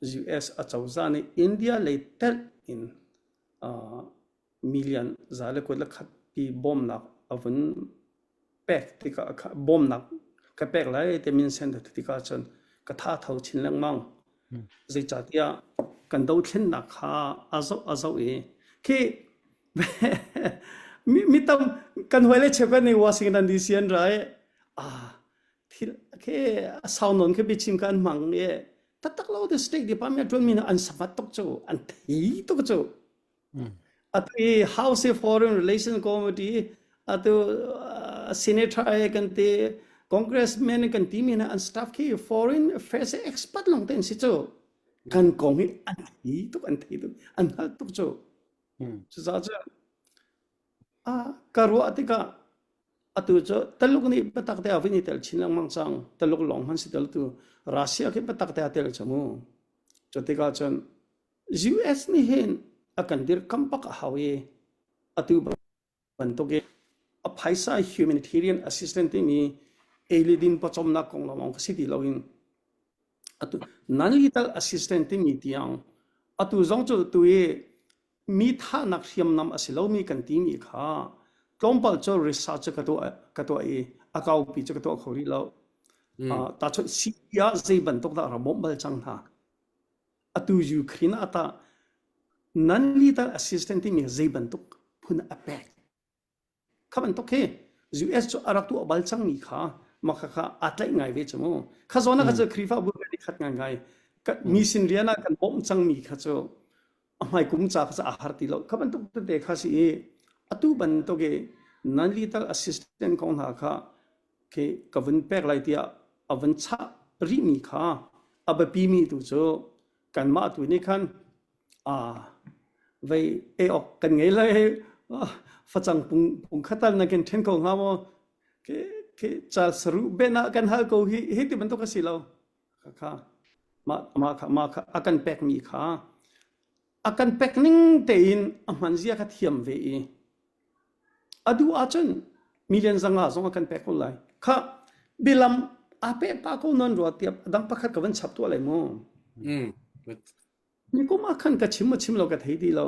US acozah nih India lei telh in uh, million 121 pi bawmnak a vun pek tikah bawmnak ka pek lai ti minsen tikah cun ka tha tho chin lengmang. Zeicahtiah kan dothlennak kha a zoh a zoh i khi mi, mi tam kan hawi le cheukhat nih Washington DC an ra i ah thil khi a sau nawn khi biachim ka an hmang i taktak lo te State Department ṭuan mi an savat tuk cu an thei tuk cu Atu i House Foreign Relations Committee atu uh, senator ai kan ti congressman kan ti mi hna an staff khi foreign affairs expert long te an si cu kan kong hi an thei tuk an thei tuk an hngal tuk cu cucaah cu a ka ruah tikah atu cu Taluk nih biatak te a vun i tel chin lengmang cang Taluk lawng hman si tel tu Russia khi biatak te a tel cu mu cu tikah cun US nih hin a kan dirkamh bak a hau i atu bantuk i a phaisa humanitarian assistance timi ei le din pawcawmnak kong lawng ka si ti loin atu non-lethal assistance timi tiang atu zong cu tu i mi thahnak hriamnam a si lomi kan timi kha tlawmpal cu research ka tuah ka tuah i a kaupi cu ka tuah kho rih lo. Uh, tahchunh Syria zei bantuk dah ra bawmh bal cang hna. Atu Ukraine ah tah non-lethal assistance timi zei bantuk phun a pek? Kha bantuk khi US cu a rak tuah bal cangmi kha mah kha kha aa tlaih ngai ve cu mu. Kha zawn ah kha cu Khrihfabu kan i khat ngaingai. Mi sin rian ah kan bawmh cangmi kha cu a hmai kum ca kha cu aa har ti lo. Kha bantuk tete kha si i atu bantuk i non-lethal assistance kong hna kha khi ka vun pek lai tiah a vun chah rihmi kha a biapimi tu cu kanmah tu nih khan aa vei ei awk kan ngei lai facang pung pung khatal na kan then ko hnga maw ke ke chal saru ben ah kan hal ko hi hi ti bantuk a si lo kha mah mah kha mah kha a kan pekmi kha a kan pek ning tein a hman zia kha thiam ve i A duh ahcun million zanga zong a kan pek ko lai. Khah, bialam aa peh pah ko nawn rua tiah a dang pakhat ka van chap tuah lai mu. Mm. Nikum ah khan ka chim ma chim lo ka thei ti lo.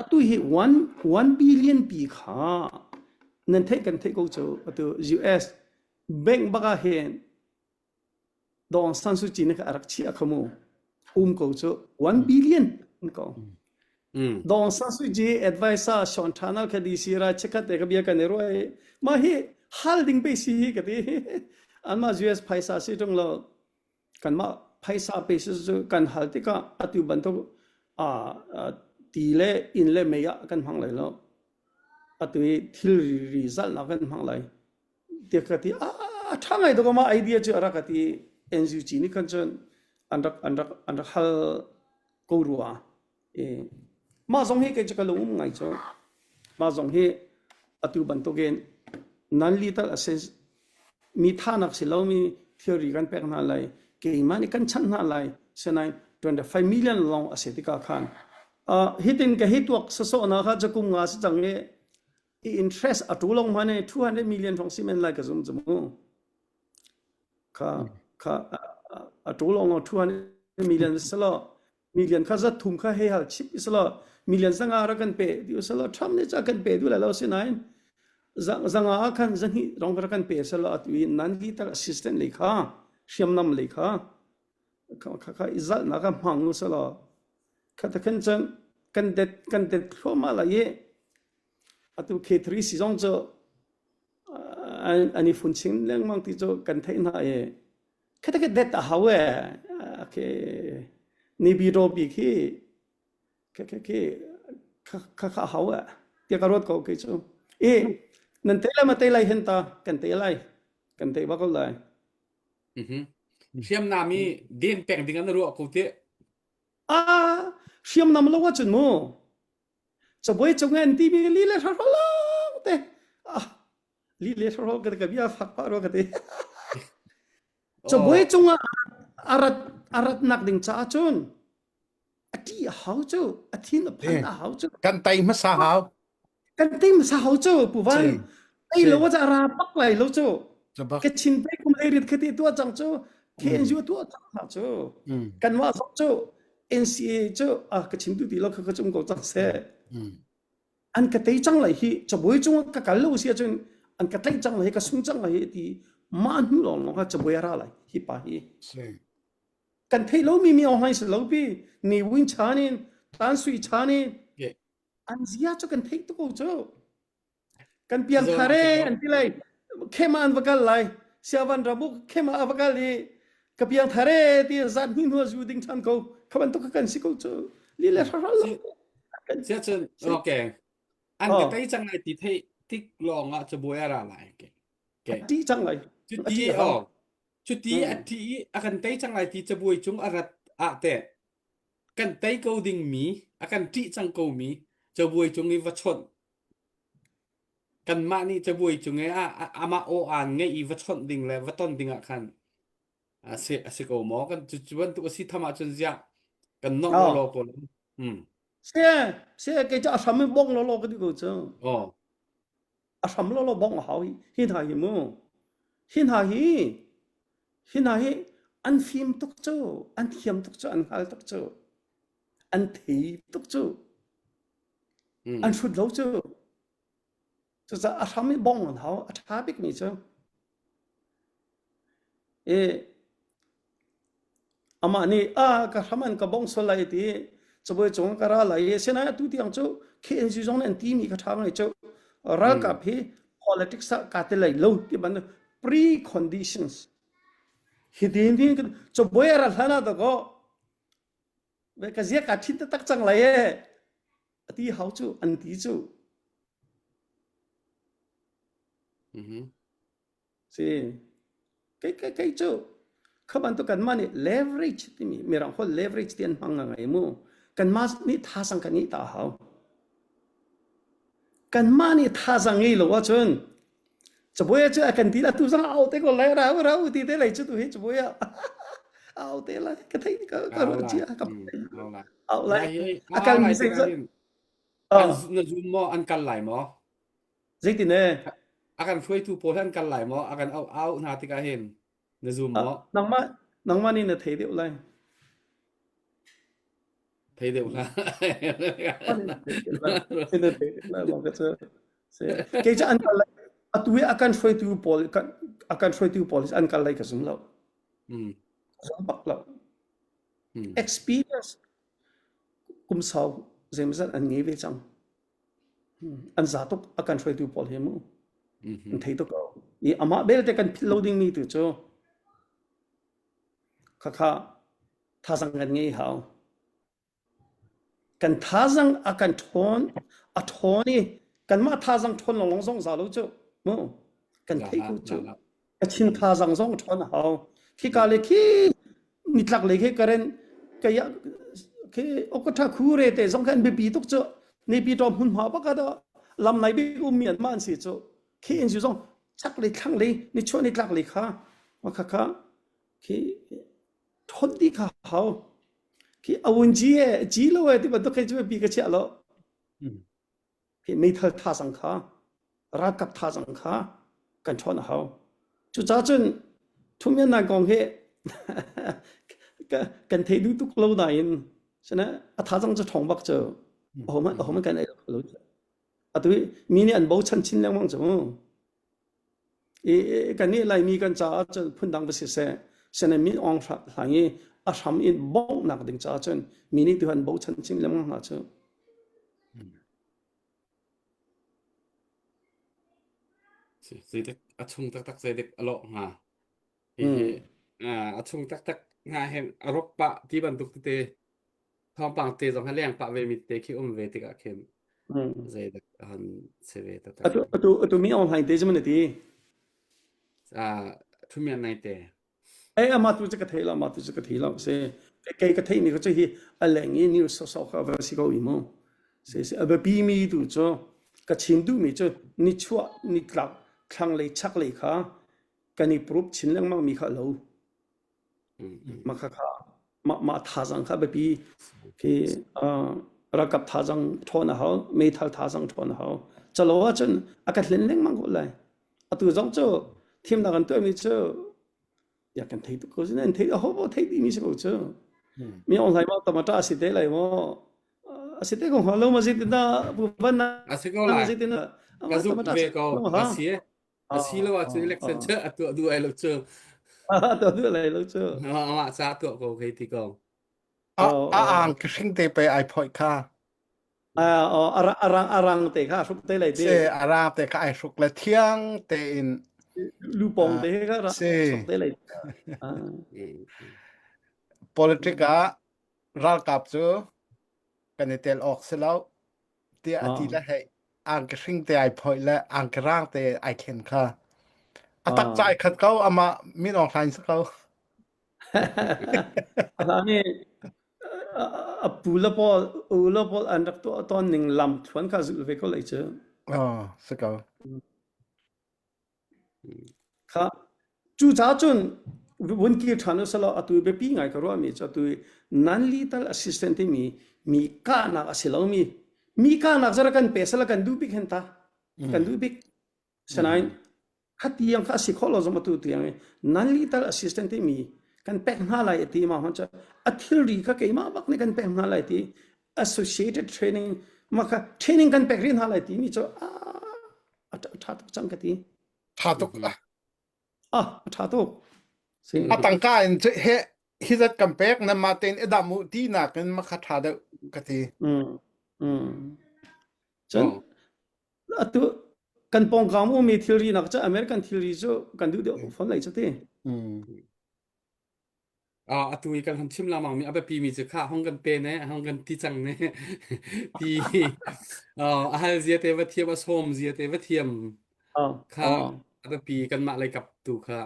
Atu hi 1 1 billion pi kha nan theih kan theih ko cu atu US bank baka hin Daw Aung San Suu Kyi nih a rak chiah kha mu. Um ko cu 1 billion um ko. Mm. Daw Aung San Suu Kyi advisor Sean Thanal kha DC ra chekhat te ka bia kan i ruai. Mah hi hal ding pe si hi ka ti. Anmah US phaisa si tung lo kanmah phaisa pe si cu kan hal tikah atu bantuk a ti le inn le mei ah kan hmang lai lo. Atu hi thilri zalnak kan hmang lai. Tiah ka ti. A ṭha ngai tuk ma idea cu a rak ka ti. NUG nih khan cun an rak an rak an rak hal ko rua. E, mah zong hi kei cu ka lung um ngai cu. Mah zong hi atu bantukin non-lethal assist mi thahnak si lomi thilri kan pek hna lai keimah nih kan chanh hna lai sinain 25 million lawng a si tikah khan uh, hitin ka hi tuak sasawhnak kha cakum nga si cang i i interest a tu long hmane 200 million hrawng si men lai ka zum chu mu kha kha a tu long 200 million salo million kha zat thum kha hei hal chip isalo million zanga ra kan pe di usalo Trump nih cha kan pe du la lo si nain zanga khan zahni rong ra kan pe salo atu i nan lethal assistant lei kha hriamnam lei kha kha kha izal na ka hmang usalo kha ta khan chan kan det kan det thluahmah lai i Atu K3 si zong cu an i fun chin lengmang ti cu kan theih hna i khata ka det a hau e ke nibi ro bi khi kha kha khi kha kha hau e tiah ka ruat ko kei cu i nan te lai ma te lai hen ta kan te lai kan te bak lai Mhm. Hriamnam i den peng ding an ruah ko te. A hriamnam lo ahcun mu Cabuai cung an timi li le hra lawng te ah li le hra ka ka bia fak pah rua ka ti cabuai cung ah arat arat nak ding caah cun a ṭi a hau cu a thin a phan a hau cu kan tei hmasa hau kan tei hmasa hau cu pu van tei lo ca ra pak lai lo cu ka chin pe kum le rit khati tua cang cu. KNU tuah cang hna cu kanmah zong cu NCA cu a ka chim tu ti lo kha ka cum ko cang seh an ka tei cang lai hi cabuai cung ka kal lo si ahcun an ka tlaih cang lai hi ka sung cang lai hi ti mah hnu lawng lawng kha cabuai a ra lai hi pa hi kan theih lomi mi online si lo pi ni win chan in tan sui chan in an zia cu kan theih tuk ko cu Kan piangthar e an ti lai. Khema an va kal lai. Siavan rabu khema a va kal i ka piangthar e ti zan hni hnu zu ding than ko. Kha bantuk kha kan si ko cu. Li le hral lo. Sia cun okay. An ka tei cang lai ti thei tik lawng ah cabuai a ra lai. Okay. Okay. Ti cang lai. Cuti oh. Cuti a ti a kan tei cang lai ti cabuai cung a rat ah te kan tei ko ding mi a kan ṭih cang ko mi cabuai cung i va chawnh Kanmah nih cabuai cung i amah aw aan ngeih i va chawnh ding le va ton ding ah khan a si a si ko maw? Kan cu cu bantuk a si tham ahcun ziah kan nongh Oh. lawlaw ko lo. Hmm. Se se kei cu a hram in bong lawlaw ka ti ko cu. Oh. A hram lawlaw bong a hau hi hi hna hi mu. Hi hna hi hi hna hi an fim tuk cu, an thiam tuk cu, an hngal tuk cu, an thei tuk cu. An hrut lo cu. Cucaah a hram i bong an hau. A ṭha bikmi cu i amah nih a ka hram an ka bong sual lai ti cabuai cung ka ra lai i sinain atu tiang cu KNG zong nih an timi kha ṭha ngai cu ralkap hi politics ah kaa tel lai lo ti bantuk preconditions hi tin tin cabuai a rat hlan ah dakaw ka zia kaa ṭhin taktak cang lai ee a ti hau cu an ti cu mm-hmm. si kei kei kei cu kha bantuk kanmah nih leverage timi mirang holh leverage ti an hmang ngai mu kanmah nih thazang kan ngeih ta hau kanmah nih thazang ngei lo ahcun Cabuai cu a kan ti la tu zong au te ko lai rau rau ti te lei cu tu hi cabuai ah au te lai ka thei ka ka ruah chia ka au lai a kal mi zei an na zum maw an kal lai maw zeitin e a kan hruaitu pawl an kal lai maw a kan au au hna tikah hin na zum maw nangmah nangmah nih na thei deuh lai Thei deuh hlah. Kei cu an kal lai atu i a kan hruaitu pawl a kan hruaitu pawl an kal lai ka zum lo. Mm. Zum bak lo. Mm. Experience kum sau zeimazat an ngei ve cang. An za tuk a kan hruaitu pawl hi mu. Mm-hmm. An thei tuk ko. I amah belte kan philh lo dingmi tu cu khakha Thazang kan ngei hau. Kan thazang a kan ṭhawn, a ṭhawn i kanmah thazang ṭhawn lawnglawng zong za lo cu. Mu kan theih ko cu. Kachin thazang zong ṭhawn a hau. Khika le khi nitlak lei khi karen kaya khi okatha khu re te zong khan biapi tuk cu. Nepi ṭom hmunhma bak ah lam nai bik ummi an mah an si cu. Khi in zong chak lei thlang lei nichuah nitlak lei kha kha kha khi ṭhawt dih kha hau. Khi a vun ci e ci lo e ti bantuk khi cu pi ka chiah lo. Khi meithal thazang kha ralkap thazang kha kan ṭhawn a hau. Cucaah cun thumyannak kong hi kan thei duh tuk lo nain sina a thazang cu ṭhawng bak cu ahohmanh ahohmanh kan ei lo. Atu mi nih an bochan chin lengmang cu. I kannih Laimi kan caah cun phundang va siseh, sianginn min awng hlang i a hram in bonghnak ding caah cun mi nih tuhan bochan chin lengmang hna cu. Zeidik a chung taktak zeidik a lawh hnga. Hihi a chung taktak hnga hin a rop pah ti bantuk tete thawngpang te zong ha leng pah ve mi te khi um ve tikah khin zeidak han si ve taktak. Atu atu atu mi online te cu ti. Ah thumian nai te. Ei ama tu chu ka thei lo ma tu chu ka thei lo se kei ka thei mi ko chu hi a leng i news so so kha va si ko i mu se se a biapi mi tu chu ka chim duh mi chu ni chuah ni tlak thlang lei chak lei kha kan i proof chin lengmang mi kha lo Mah khakha mah mah thazaang kha biapi khi ralkap thazaang ṭhawn a hau, meithal thazaang ṭhawn a hau. Calo ahcun a ka hlen lengmang ko lai. Atu zong cu thimnak an tuahmi cu Tiah kan thei tuk ko si nan thei aho paoh thei dihmi si ko cu. Mi ong hlai ma tamata a si te lai maw? A si te ko hnga lo ma zeitin dah van na A si ko lai. zeitin dah Ka zumh ve ko. A si. A si lo ahcun election cu a tuah duh ai lo cu. A tuah duh lai lo cu. Amah ca tuah ko kei ti ko. A a ang ka hring te pe ai phoi kha. A rang a rang te kha hruk te lai te. Se a rang te kha ai hruk le thiang tein. Lupong te kha Se. hruk te lai. Politic ah ralkap cu kan i tel awk si lo tiah a ti le hei angki hring te ai phoih le angki rang te ai thlen kha. A tak ca ai khat ko amah min Aung Hlaing si ko. A nih a pu le pawl u le pawl an rak tuah tawn ning lam thluan kha zulh ve ko lai cu. Oh, si ko. Kha cucaah cun vun kir ṭhan usalaw atu biapi ngai ka ruahmi cu atu non-lethal assistant timi mi kahnak a si lomi mi kahnak zara kan pe sala kan duh bik hen ta kan duh bik sanain khatiang kha a si khawh lo zong atu tiang i non-lethal assistant timi kan pek hna lai ti ma hon a thilri kha keimah bak nih kan pek hna lai ti associated training ma kha training kan pek rih hna lai timi cu a ṭha tuk cang ka ti. Ṭha tuk. Ah, a ṭha tuk. Si. A tangka in cu he hi zat kan pek na mah tein i dam u ti nakin ma kha ṭha deuh ka ti. Mm. Mm. Cun atu kan pawngkam ummi thilri nak cu American thilri cu kan duh deuh fawn lai cu ti. Mm. Atu i kan hon chim lengmang mi a biapi mi cu kha hong kan pe ne hong kan ti cang ne ti a hal zia te va thiam a sawm zia te va thiam kha a biapi kanmah lei kap tu kha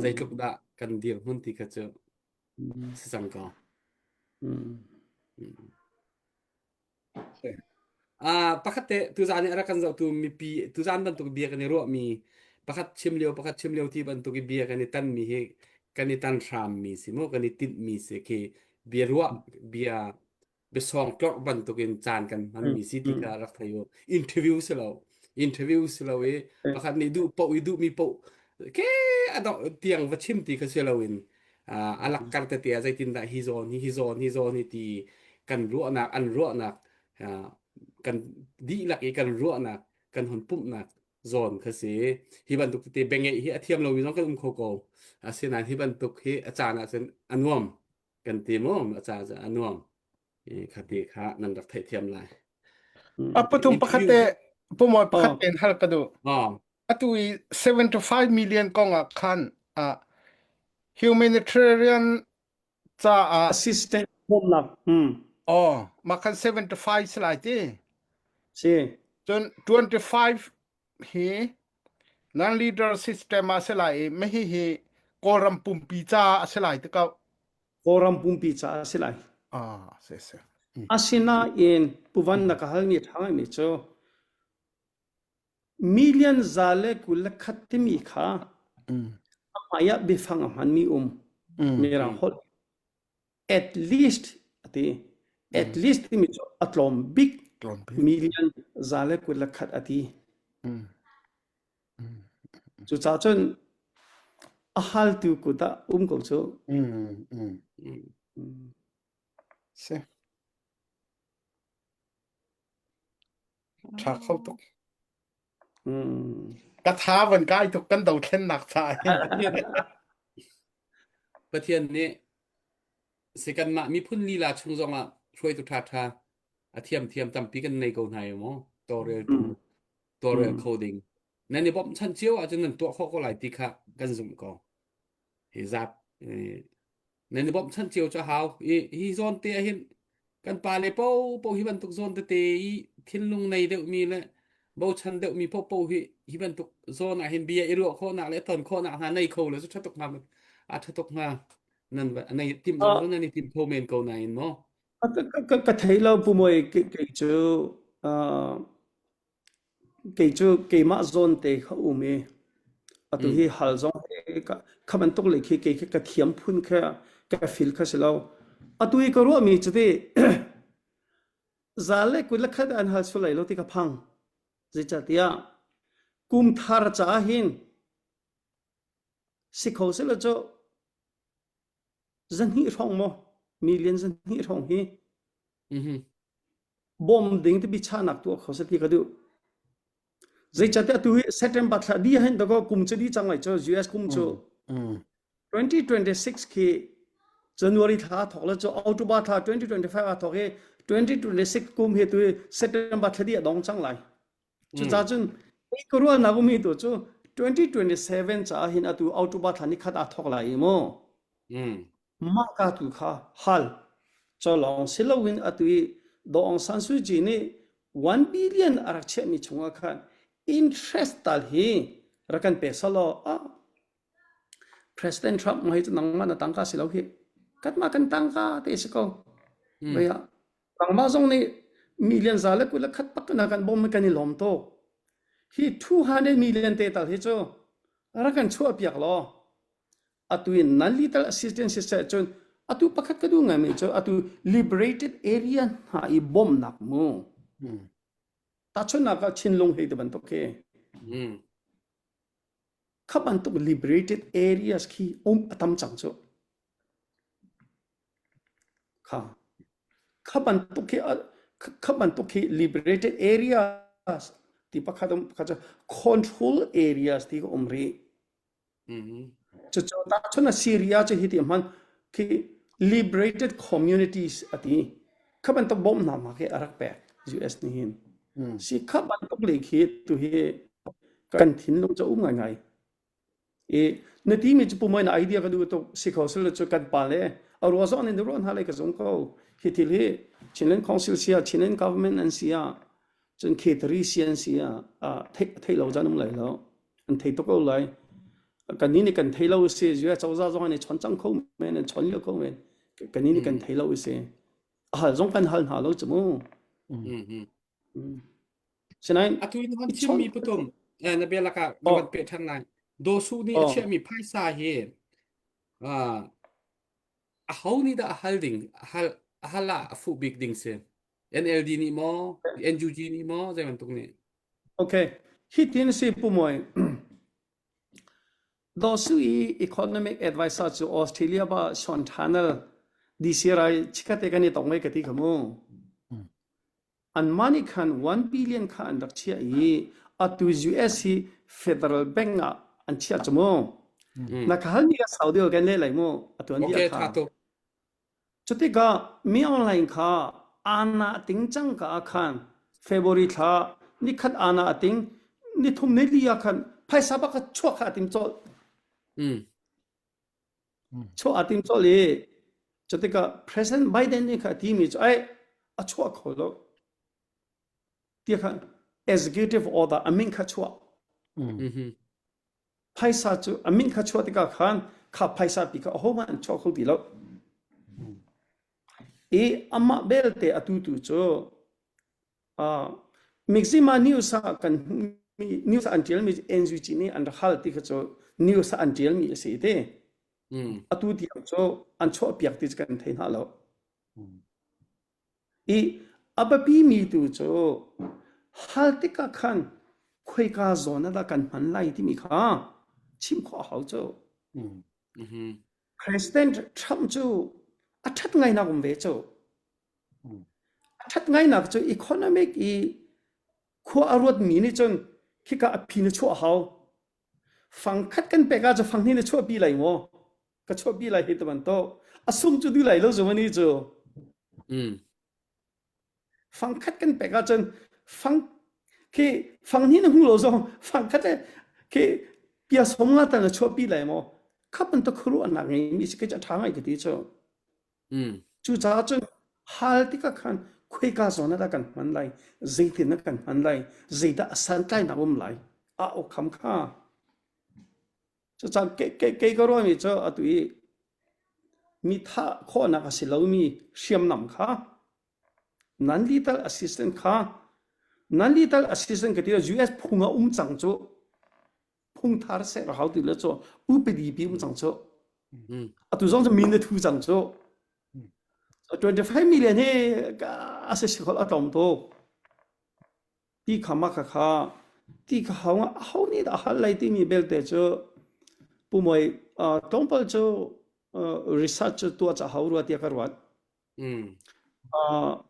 zeitluk dah kan dir hmun ti kha cu si cang ko. Ah, pakhat te tuzaan i a rak kan zohtu mipi tuzaan bantuk bia kan i ruahmi pakhat chim lio pakhat chim lio ti bantuk i bia kan i tanmi hi kan i tan hrammi si mu kan i tinhmi si khi bia ruah bia biasawng tlorh bantukin caan kan hmanmi si ti kha rak thei u interview si lo interview si lo i pakhat nih duh poh i duhmi poh ke a dongh tiang va chim ti kha si lo in a lakkar tete ah zeitindah hi zawn hi hi zawn hi zawn hi ti kan ruahnak an ruahnak kan dihlak i kan ruahnak kan hon pumhnak zawn kha si hi bantuk tete bengeih hi a thiam lomi zong kan um kho ko asinain hi bantuk hi a caan ahcun a nuam kan ti mu a caan ah a nuam kha ti kha nan rak theihthiam lai A pathum pakhat te pumawi pakhat ten hal ka duh. Atu i 75 million kong ah khan uh, humanitarian caah assistant bawmhnak hmm oh mah khan 75 si lai ti si cun 25 hi non leader system ah si lai i mah hi hi Kawlram pumpi caah a si lai ti ko Kawlram pumpi caah a si lai ah si si asinain puvan na ka halmi ṭha ngaimi cu Million 121 timi kha a hmai ah biafang a hmanmi um. Mirang holh at least a ti. At least timi cu a tlawm bik million 121 a ti. Cucaah cun a haltu kut ah um ko cu. Si. Ṭha kho tuk. Mm. Ka tha van kai tuk kan dothlennak ca hin. Pathian Pathian nih si kanmah miphun lila chung zongah hruaitu ṭhaṭha a thiamthiam tampi kan nei ko hna i maw tawlreltu Mm. tawlrel Mm. kho ding nan i bawmhchanh cio ahcun nan tuah khawh ko lai ti kha kan zumh ko hi zat eh, nan i bawmhchanh cio cu a hau i hi zawn te ah hin kan pa le po po hi bantuk zawn tete i thinlung nei deuhmi le bochan deuhmi po po hi hi bantuk zawn ah hin bia i ruah khawhnak le ton khawhnak hna nei kho le cu ṭha tuk hnga a ṭha tuk hnga nan nei tim zong Ah, nan i tim kho men ko nain maw ka, ka, ka, ka thei lo pu Mawi kei kei cu uh, Kei cu keimah zawn te kha um i atu mm hi hal zong hi ka, kha bantuk lei khi kei khi ka thiam phun kha ka feel kha si lo. Atu i ka ruahmi cu ti zal le kut le khat an hal sual lai lo ti ka phang. Zeicahtiah kum thar caah hin. Si kho selaw cu zahnih hrawng maw million zahnih hrawng hi Mhm. bawm ding ti biachahnak tuah kho seh ti ka duh. Zeicahtiah atu hi September thla di hin dakaw kum cu di cang lai cu US kum cu Mm. 2026 khi January thla thok le cu October thla 2025 a thok i 2026 kum hi tu September thla di a dong cang lai. Cucaah cun kei ka ruahnak ummi tu cu 2027 caah hin atu October thla ni khat aa thawk lai i mu. Mm. Mah ka tu kha hal cawlawng si loin atu i Daw Aung San Suu Kyi nih 1 billion a rak chiahmi chungah khan interest tal hi rak kan pe selaw ah President Trump hi cu nangmah na tangka si lo hi kanmah kan tangka te si ko. Mm. Vei ah Nangmah zong nih million za le 21 pak na kan bawm kan i lawm tuk. Hi 200 million te tal hi cu rak kan chuah piak law atu in non lethal assistance siseh cun atu pakhat ka duh ngaimi cu atu liberated area hna i bawmhnak mu. Mm. Tahchunhnak ah Chinlung hei ti bantuk khi. Mm. Kha bantuk liberated areas khi um a tam cang cu. Kha kha bantuk khi kha bantuk khi liberated areas ti pakhat um pakhat cu control areas ti ka um rih. Mm. Cucu tahchun ah Syria cu hi ti hman khi liberated communities ati. Kha bantuk bawmhnak ma khi a rak pek US nih hin. Mm. Si kha bantuk le khi tu hi kan thinlung cu um ngaingai. I na timi cu pumoi na idea ka duh tuk si kho sil cu kan pa le a rua zong nih na ruah hna lai ka zum ko. Hi thil hi Chinland Council sia Chinland government an sia cun Khetri sia an sia thei thei lo zan um lai lo. An thei tuk ko lai. Kan ni nih kan thei lo si US cozah zong an i chon cang kho men an chon lio kho men. Kan ni nih kan thei lo si. A hal zong kan hal hna lo cu mu. Mm. Mm. Sinain Atu in hon i chon chimmi patum eh, na bia lakah ka oh van peh ṭhan lai. Dosu nih a oh chiahmi phaisa hi ah aho nih dah a hal ding a hal a hal ah a fuh bik ding si? NLD nih maw? NUG nih maw? Zei bantuk nih? okay hi tin si pu moi Daw Su i economic advisor cu Australia ba Sean Tunnel DC rai chikkate kan i tong ve ka ti kha mu. Mm. Anmah nih khan 1 billion kha an rak chiah i atu US hi Federal Bank ah an chiah cu mu. Mm. Na ka halmi ka sau deuh kan leh lai mu atu an Okay, bia kha. tha tuk. Cutikah mi online kha ana ting cang ka ah khan February thla nikhat ana a ting nithum ni li ah khan phaisa bak kha chuak kha a tim colh. Mm. Chuah a tim colh i cutikah President Biden nih kha a timi cu ai a chuah kho lo tiah khan executive order a min kha chuah. Mm-hmm. Phaisa cu a min kha chuah tikah khan kha phaisa pi kha ahohmanh an chuah kho ti lo. I amah belte atu tu cu Uh, Mixima news ah kan hmuhmi news ah an ṭialmi NUG nih an rak hal ti kha cu news ah an ṭialmi a si te. Mm. Atu tiang cu an chuahpiak ti cu kan thei hna lo. I a biapi mi tu cu hal tikah khan khoika zawn ah dah kan hman lai timi kha chim khawh a hau cu. Mm-hmm. President Trump cu a ṭhat ngainak um ve cu. A ṭhat ngainak cu economic i khua a ruatmi nih cun khika a phi na chuah hau. Fang khat kan pek ahcun fang hnih na chuahpi lai maw? Ka chuahpi lai hi ti bantuk. A sung cu duh lai lo zu mani cu. Mm. Fang khat kan pek ahcun fang khi fang hnih na hmu lo zong fang khat le khi pia som nga tal na chuahpi lai maw? Kha bantuk khuaruahnak ngeimi si kei cu a ṭha ngai ka ti cu. Mm. Cucaah cun hal tikah khan khoika zawn ah dah kan hman lai, zeitin dah kan hman lai, zeidah a santlainak um lai, a awkham kha. Cucaah kei, kei, kei ka ruahmi cu atu i mi thah khawhnak a si lomi hriamnam kha non-lethal assistant kha non-lethal assistant ka ti US phung a um cang cu phung thar ser hau ti le cu upadi pi um cang cu atu zong cu min na thu cang cu 25 million hi a se si khol a tlawm tuk ti kha ma kha kha ti kha hau ho nih dah hal lai timi belte cu. Pu Muai, uh, tlawmpal cu uh, research cu tuah ca hau rua tiah ka ruat. Mm. Uh,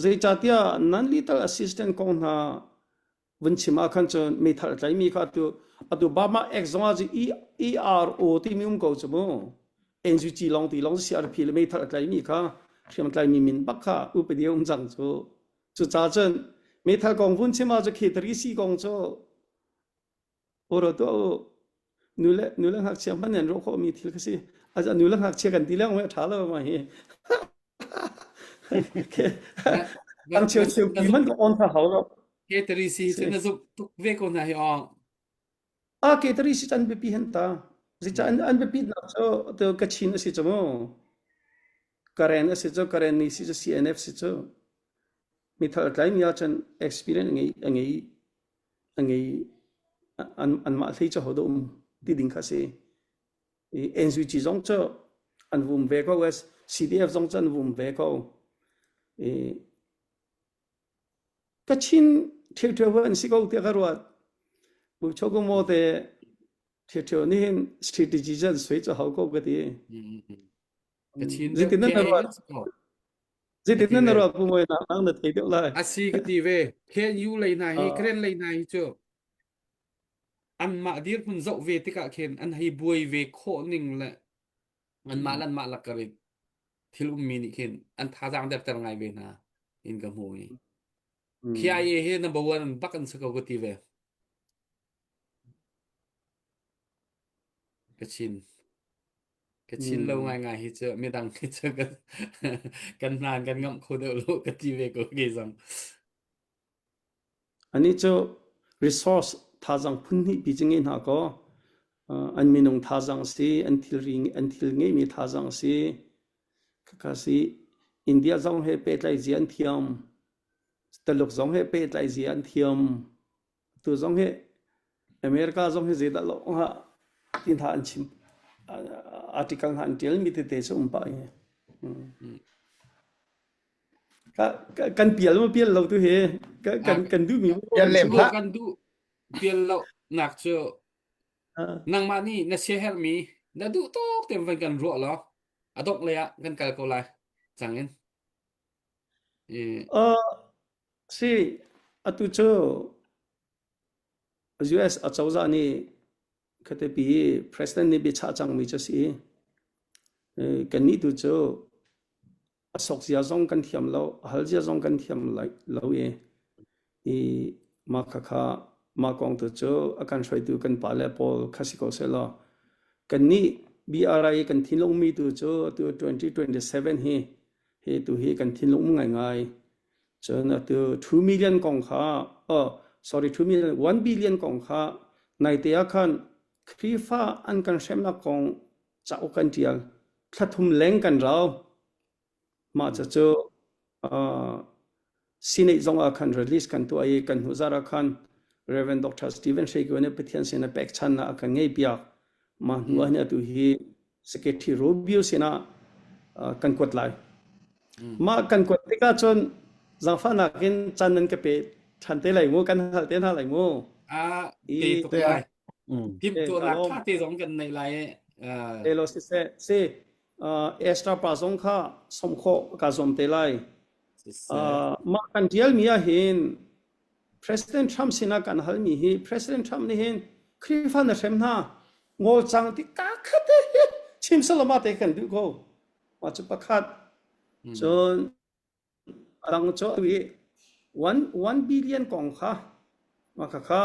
zeicahtiah non-lethal assistant kong hna vun chim ah khan cun meithal a tlaimi kha atu atu Burma Act zong ah cu ERO timi um ko cu mu. NUG lawng ti lawng CRP le meithal a tlaimi kha hriamtlaimi min bak kha upadi um cang cu. Cucaah cun meithal kong vun chim ah cu khi 3C kong cu Ura tuah u. Nu le nu le ngakchia hmanh an ruah khawhmi thil kha si. A nu le ngakchia kan ti leng a ṭha lo ma hi. Ang cheu cheu pi man ka on tha hau lo. Ketari si cu na zuk tuk ve ko hna hi aw. A ketari si an biapi hen ta. Zica an an biapi nak cu to Kachin a si cu mu. Karen a si cu Karen ni si cu CNF si cu. Mithal tlai mi ahcun experience ngei a ngei a ngei an anmah hlei cu hodah um ti ding kha si. I NUG zong cu an vum ve ko es CDF zong cu an vum ve ko. I Kachin ṭhiuṭhiu an si ko tiah ka ruat. Bu chokumo te ṭhiuṭhiu nih hin strategy cu an sui cu hau ko ka ti. Kachin Zeitin nan ruat? Zeitin nan ruat pu moi na nang na thei deuh lai. Asi ka ti ve. KNU lei hna hi Karen lei hna hi cu anmah dirhmun zoh ve tikah khin an hei buai ve khawh ning le anmah le anmah lakar i thil ummi nih khin an thazaang derter ngai ve hna in ka hmu i KIA hi number one bak an si ko ka ti ve. Kachin. Kachin lo ngaingai hi cu midang hi cu kan kan hlan kan ngamh kho deuh lo ka ti ve ko ke zong. Anih cu resource thazaang phun hnih pi cu ngei hna kaw an minung thazaang si, an thilri an thil ngeihmi thazaang si, khakha si. India zong he pehtlai zia an thiam. Taluk zong he pehtlai zia an thiam. Tu zong hi America zong hi zeidah lo hnga ti hna an chim article hna an tial mi tete cu um pah i. Kan pial ma pial lo tu hi kan kan duh mi Pial lem hlah. Kan duh pial lo nak cu nangmah nih na siaherh mi na duh tuk te van kan ruah law a dongh lei ah kan kal ko lai cang in. Uh, si atu cu US acozah nih khatepi president nih biachah cangmi cu si i kannih tu cu a sok zia zong kan thiam lo, a hal zia zong kan thiam lo i i mah khakha mah kong tu cu a kan hruaitu kan pale pawl kha si ko seh law kannih BRI kan thinlung mi tu cu atu 2027 hi hi tu hi kan thinlung um ngaingai. Cun atu 2 million kong kha oh sorry 2 million 1 billion kong kha naite ah khan Khrihfa an kan hremnak kong cauk kan ṭial. Thla thum leng kan rau. Mah cucu uh, Senate zong ah khan release kan tuah i kan hnu zarh ah khan Reverend Dr. Stephen Hreikio nih Pathian sin a pekchannak a kan ngeihpiak. Mah hnu ah hin atu hi Secretary Rubio sinah uh, kan kuat lai. Mah kan kuat tikah cun zaangfahnak in caan nan ka pe ṭhan te lai mu, kan hal te hna lai mu. Ah, I pe tuk Te lai. Mm. ka Timhtuahnak lawm. ṭha te zong kan nei lai i uh, Te lo siseh, si uh, Esther pa zong kha som khawh ka zuam te lai. siseh. Uh, mah kan ṭialmi ah hin President Trump sinah kan halmi hi President Trump nih hin Khrihfa na hrem hna ngol cang ti ka khat te chim salama te kan duh ko. Mah cu pakhat. Mm. Cun a dang cu i 1 billion kong kha mah khakha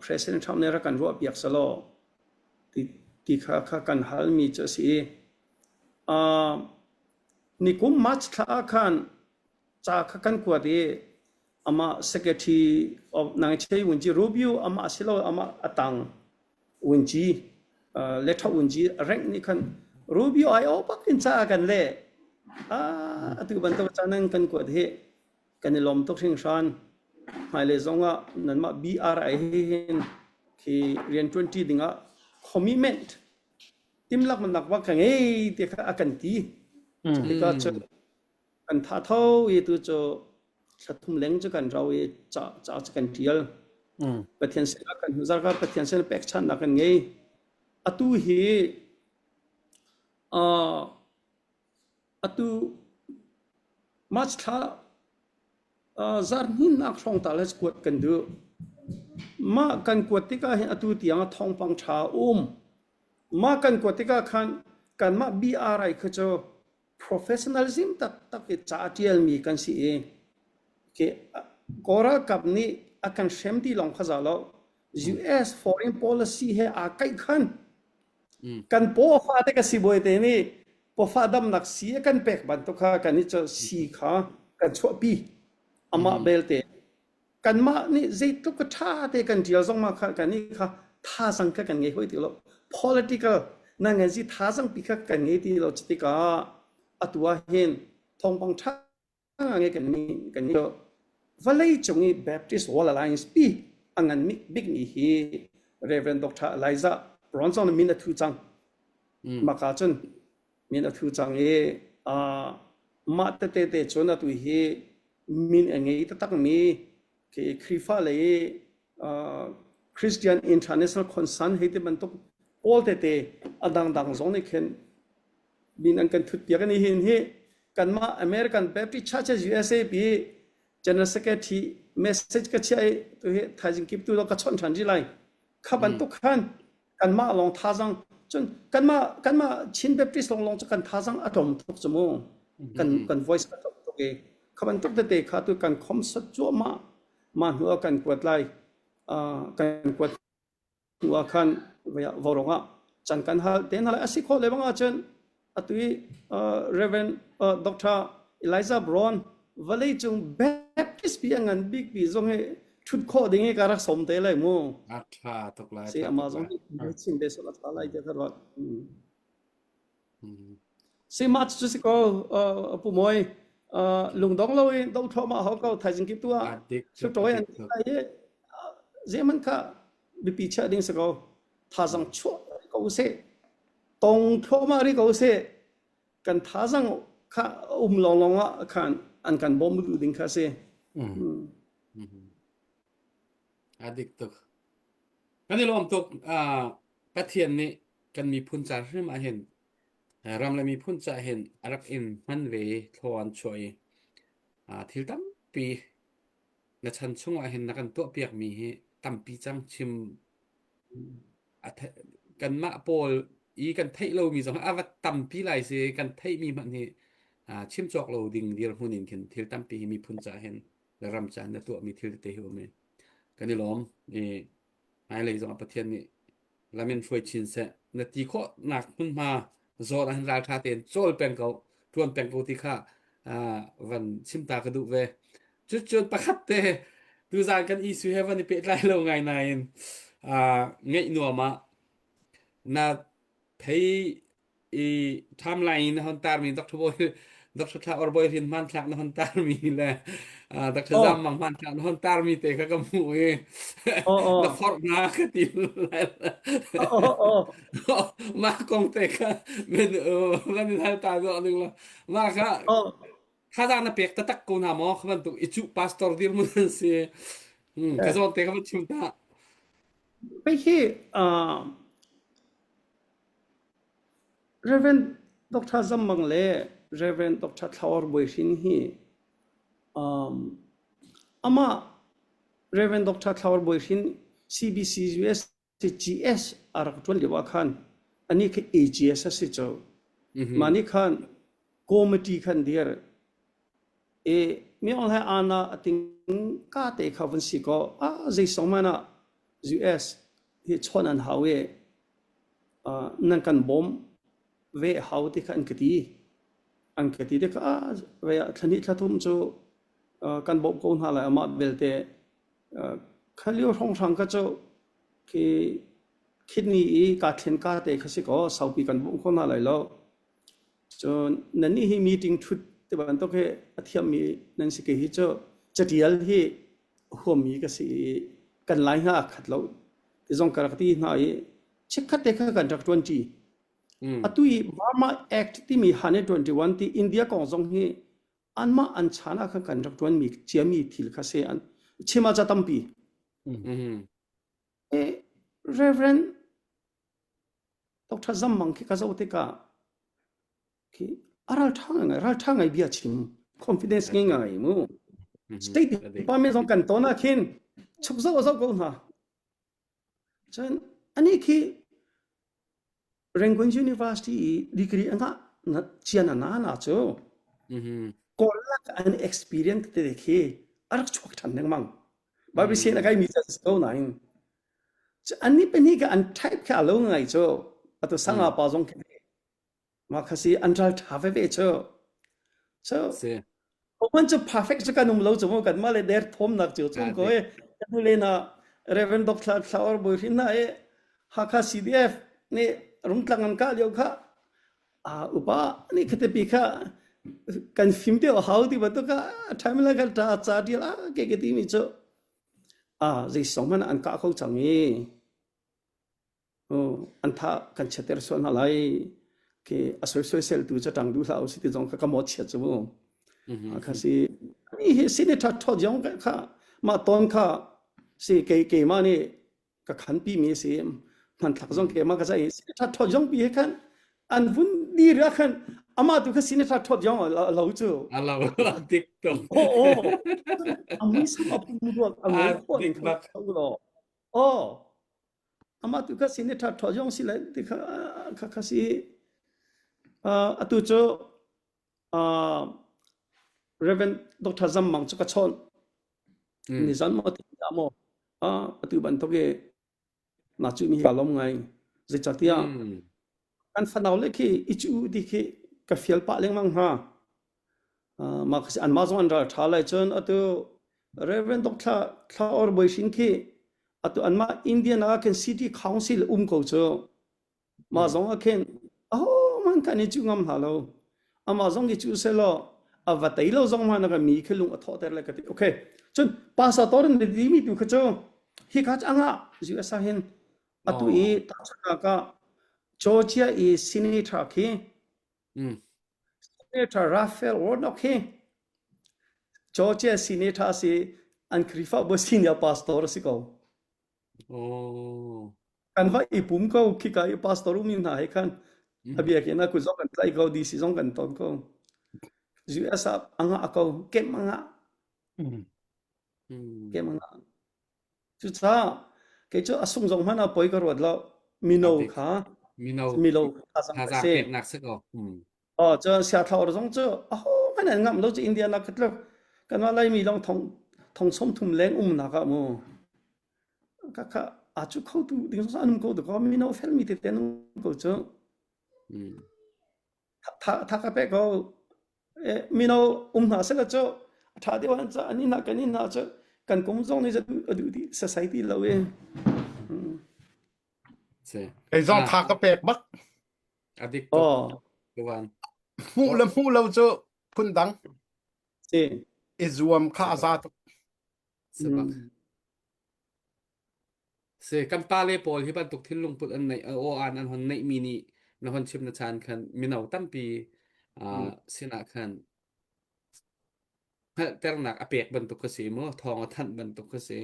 President Trump nih rak kan ruahpiak selaw ti, ti kha kha kan halmi cu a si i uh, nikum March thla ah khan ca kha kan kuat i amah secretary of Nangchei Wunci Rubio amah silo amah atang Wunci uh, letha Wunci rank nih khan Rubio ai o pak in ca kan le ah atu bantuk ca nan kan kuat hi kan i lawm tuk hringhran hmailei zong ah nanmah BRI hi hin khi rian ṭuanṭi dingah commitment timlaknak va ka ngei ti kha a kan ti. Mm. Cutikah cun kan tha tho i tu cu thla thum leng cu kan rau i ca ca cu kan ṭial. Mm. Pathian sinah kan zarka Pathian sin pekchanhnak kan ngei. Atu hi uh, atu March thla uh, zarhninnak hrawng ta le kuat kan duh. Mah kan kuat tikah hin atu tiang ah thawngpang ṭha a um. Mah kan kuat tikah khan kanmah BRI kha cu professionalism taktak i ca a ṭialmi kan si i ke Kawl ralkap nih a kan hrem ti lawng kha za lo. US foreign policy he aa kaih khan. Kan paw a fah te ka sibawi te nih pawfah damnak sii a kan pek bantuk kha kan i sii kha kan chuahpi. Amah belte kanmah nih zeitluk ka ṭha te kan ṭial zong ma kha kan nih kha thazang kha kan ngei hoi ti lo. Political na ngan si thazang pi kha kan ngei ti lo tikah atu ah hin thawngpang ṭha ngai kan ni kan ni vawlei cung i Baptist World Alliance pi a ngan bik mi hi Reverend Dr. Elijah Bronson min a thu cang. Maka cun min a thu cang i mah tete te cun atu hi min a ngei taktak mi khi Khrihfa lei Christian International Concern hei ti bantuk pawl tete a dangdang zong nih khin min an kan thut piak ani hin hi kanmah American Baptist Churches USA pi General Secretary message ka chia i tu hi thaizing kip tu ka chawnh ṭhan rih lai kha bantuk khan kanmah lawng thazang cun kanmah kanmah Chin Baptist lawng lawng cu kan thazang a tlawm tuk cu mu kan kan voice a tlawm tuk i kha bantuk tete kha tu kan khom sat cuahmah mah hnu ah kan kuat lai kan kuat hnu ah khan vaurawng ah can kan hal te hna lai a si khawh le bang ahcun atu i Reverend Dr. Elijah Brown vawlei cung Baptist pi a ngan bik pi zong hi thut khawh ding hi ka rak som te lai mu a tha tuk lai si ama zong hi chim be sol a tha lai te ka ruat si ma chu si ko pu moi lungdong lo in do tho ma ho ko thaizing ki tua su toy an ai zeman kha bipi chia ding si ko thazang chuah ko se tong thluahmah rih ko seh kan thazang kha um lawnglawng ah khan an kan bawm duh ding kha si. Mm. A dik tuk. Kan i lawm tuk. Uh, Pathian nih kan miphun ca hrim ah hin ram le miphun ca hin a rak in hman ve i thlaw an chuah i thil tampi na chan chung ah hin na kan tuahpiak mi hi tampi cang chim kanmah pawl i kan theih lomi zong a va tampi lai si kan theihmi hmanh hi chim cawk lo ding dirhmun in khin thil tampi hi miphun ca hin le ram ca na tuahmi thil tete hi um i kan i lawm i hmailei zong ah Pathian nih lam in hruai chin seh na ti khawhnak hmunhma zawn ah hin ralṭha tein cawl peng ko ṭuan peng ko ti kha van chim ta ka duh ve Cucun pakhat te tuzaan kan issue he van i pehtlai lo ngai nain ngeih nuam ah na thei i timeline na hon tarmi Dr. Boy Dr. Thla or Boy Rin hmanthlak na hon tarmi le Dr. Zam Mang hmanthlak na hon tarmi te kha ka hmuh i na forh na ka ti mah kong te kha men van in hal ta zawh ning la mah kha Thazaang na pek taktak ko hna maw? Kha bantuk i cuh pastor dirhmun an si. Hmm, ka zawn te ka van chim ta. Pei hi uh, Reverend Dr. Zam Mang le Reverend Dr. Thlaor Bawi Hrin hi um, amah Reverend Dr. Thlaor Bawi Hrin CBC US GS a rak ṭuan lio ah khan anih khi AGS a si cu. Mah nih khan committee khan dir i mi ong hlai ana a ting ka te kha vun si kaw a zei song man ah US hi chawn an hau i nan kan bawm ve hau ti kha an ka ti. An ka ti tikah ah ve ah thla hnih thla thum cu kan bawmh ko hna lai amah belte Kha lio hrawnghrang kha cu khi kidney i kaa thlen ka te kha si kaw saupi kan bawmh kho hna lai lo. Cun nannih hi meeting ṭhut ti bantuk hi a thiammi nan si kei hi cu catial hi a huammi ka si i kan lai hna a khat lo ti zong ka rak ti hna i chikkhat te kha kan rak ṭuanṭi. Atu i Burma Act timi 121 ti India kong zong hi anmah an chan ah khan kan rak ṭuanmi ciami thil kha si an chim ah ca tampi. Mm. Eh, Reverend. Dr. Zam Mang khi ka zoh tikah khi a ralṭha ngai ralṭha ngai bia chim confidence ngei ngai mu state department zong kan ton ah khin chuk zoh zoh ko hna cun ani khi Rangoon University i degree a ngah na cian a na na cu kawl lak an experience te khi a rak chuak ṭhan lengmang Bible sian a kai mi si ko nain an ni pahnih ka an type kha a lo ngai cu atu sanga pa zong khi mah kha si an ral ṭha veve cu so Oman cu perfect cu kan um lo cu mu kan mah le der thawmnak cu chung ko e kan le na Reverend Dr. Thlaor Boi Hrin na e Hakha CDF nih rungtlang an kah lio kha a upa nih khate pi kha kan fim te hau ti bantuk kha time la kha ta cha tial a ke ke ti mi cu a zei song man an kah kho cang i an tha kan chiater sual hna lai ke a soi soi sel tu cha tang du hlah si ti zong kha ka mo chia chu mu kha si ni hi senator tho jong kha ma ton kha si ke ke ma ni ka khan pi mi si hmanthlak zong ke ma ka sai senator tho jong pi he khan an vun di ra khan ama tu kha senator tho jong lo chu alo dik tuk o o amui sam apu ruak angoi kho ning kha lo o Amah tu kha sin i ṭha ṭhaw zong si lai ti kha kha kha si. Uh, atu cu uh, Reverend Dr. Zam Mang cu ka chawn. Mm. Ni zan maw ti dah maw uh, atu bantuk i na cu mi ka lawm ngai. Zeicahtiah Mm. kan fanau le khi i cu ti khi ka fial pah lengmang hna. Uh, mah kha si anmah zong an ral ṭha lai cun atu Reverend Dr. Thla Or Bawi Hrin khi atu anmah Indian ah khin City Council um ko cu mah zong ah khin ahohmanh kan i cu ngam hna lo amah zong i cu selaw a va tei lo zong hmanh ah mi khi lung a thawhter le ka ti okay cun pastor in timi tu kha cu hi kha cu anga US ah hin atu i Oh. tahchunhnak ah Georgia i senator khi Mm. Senator Raphael Warnock hi Georgia Senator si an Khrihfabu senior pastor a si ko. Oh. Kan va i pum ko khika i pastor umi hna he khan Mm. a biakinn ah kut zong kan tlaih ko DC zong kan ton ko. US ah a ngah ko kem a ngah Mm. Mm. kem a ngah. Cucaah kei cu a sung zong hmanh ah poi ka ruat lo. Mino Adik. kha Mino milo thazaang ka thazaang si. peknak si ko. Mm. Oh, cun siathlawr zong cu ahohmanh an ngamh lo cu India nak tluk kanmah Laimi lawng thong thong 30 leng umnak ah mu ka kha a cu kho tu ding zong an um ko tu ko mino felmi tete an um ko cu Mm. tha tha ka pe ko mino um hna seh cu a ṭha deuh an ca an inn ah kan inn hna cu kan kum zong nih a duh dih sasai ti lo i Si. Kei zong Ah. tha ka pek bak. A dik tuk. oh Tuan. Hmuh le hmuh lo cu phun dang. si I zuam kha a za tuk. Si bak. Si kan pale pawl hi bantuk thinlung put an neih aw an an hon neih mi nih na hon chim na chan khan mino tampi uh, sinah khan hngalhternak a pek bantuk ka si mu thawng a thanh bantuk ka si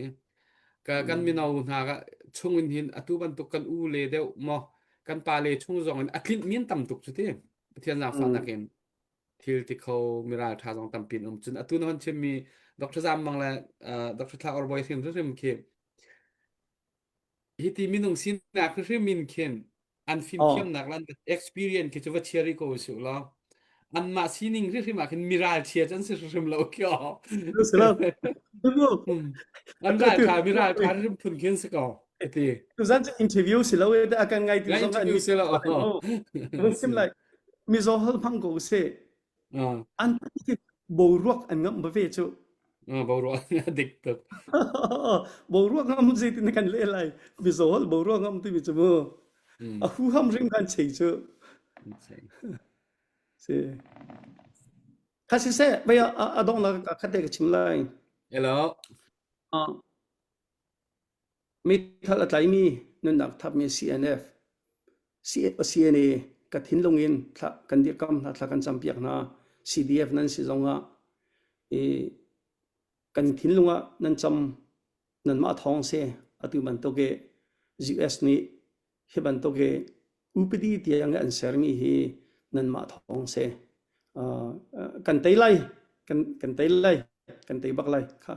ka kan mino hna ka chung in hin atu bantuk kan u le deuh maw kan pa le chung zong in a tlinh min tam tuk cu ti Pathian zaangfahnak in thil ti kho miral tha zong tampi an um cun atu na hon chimmi Dr. Zam Mang le Dr. Thla Or Boy hrim hrim khi hi ti minung sinak hrim in khin an fimthiamnak le an experience khi cu va chia ko su law anmah sining hrim ah khin miral chia cu an si hrim lo khi an ral tha miral tha hrim phun khin si ko ti Tuzan cu interview si lo e a kan ngai tu zong interview si lo sim like mizo hol hmang ko se an boruak an ngam ba ve chu boruak dik tuk boruak ngam zei tin kan le lai mizo hol boruak ngam ti mi chu mu a hu ham ring kan chei chu si kha si se bai a dong la ka khate ka chim lai hello Meithal a tlaimi nunnak thapmi CNF, CNA ka thinlung in thla kan dirhkamh hna, thla kan campiak hna. CDF nan si zongah i kan thinlung ah nan cam nanmah thawng si atu bantuk i US nih hi bantuk i. Upadi tiang an sermi hi nanmah thawng si. Uh, kan tei lai, kan, kan tei lai, kan tei bak lai. Kha.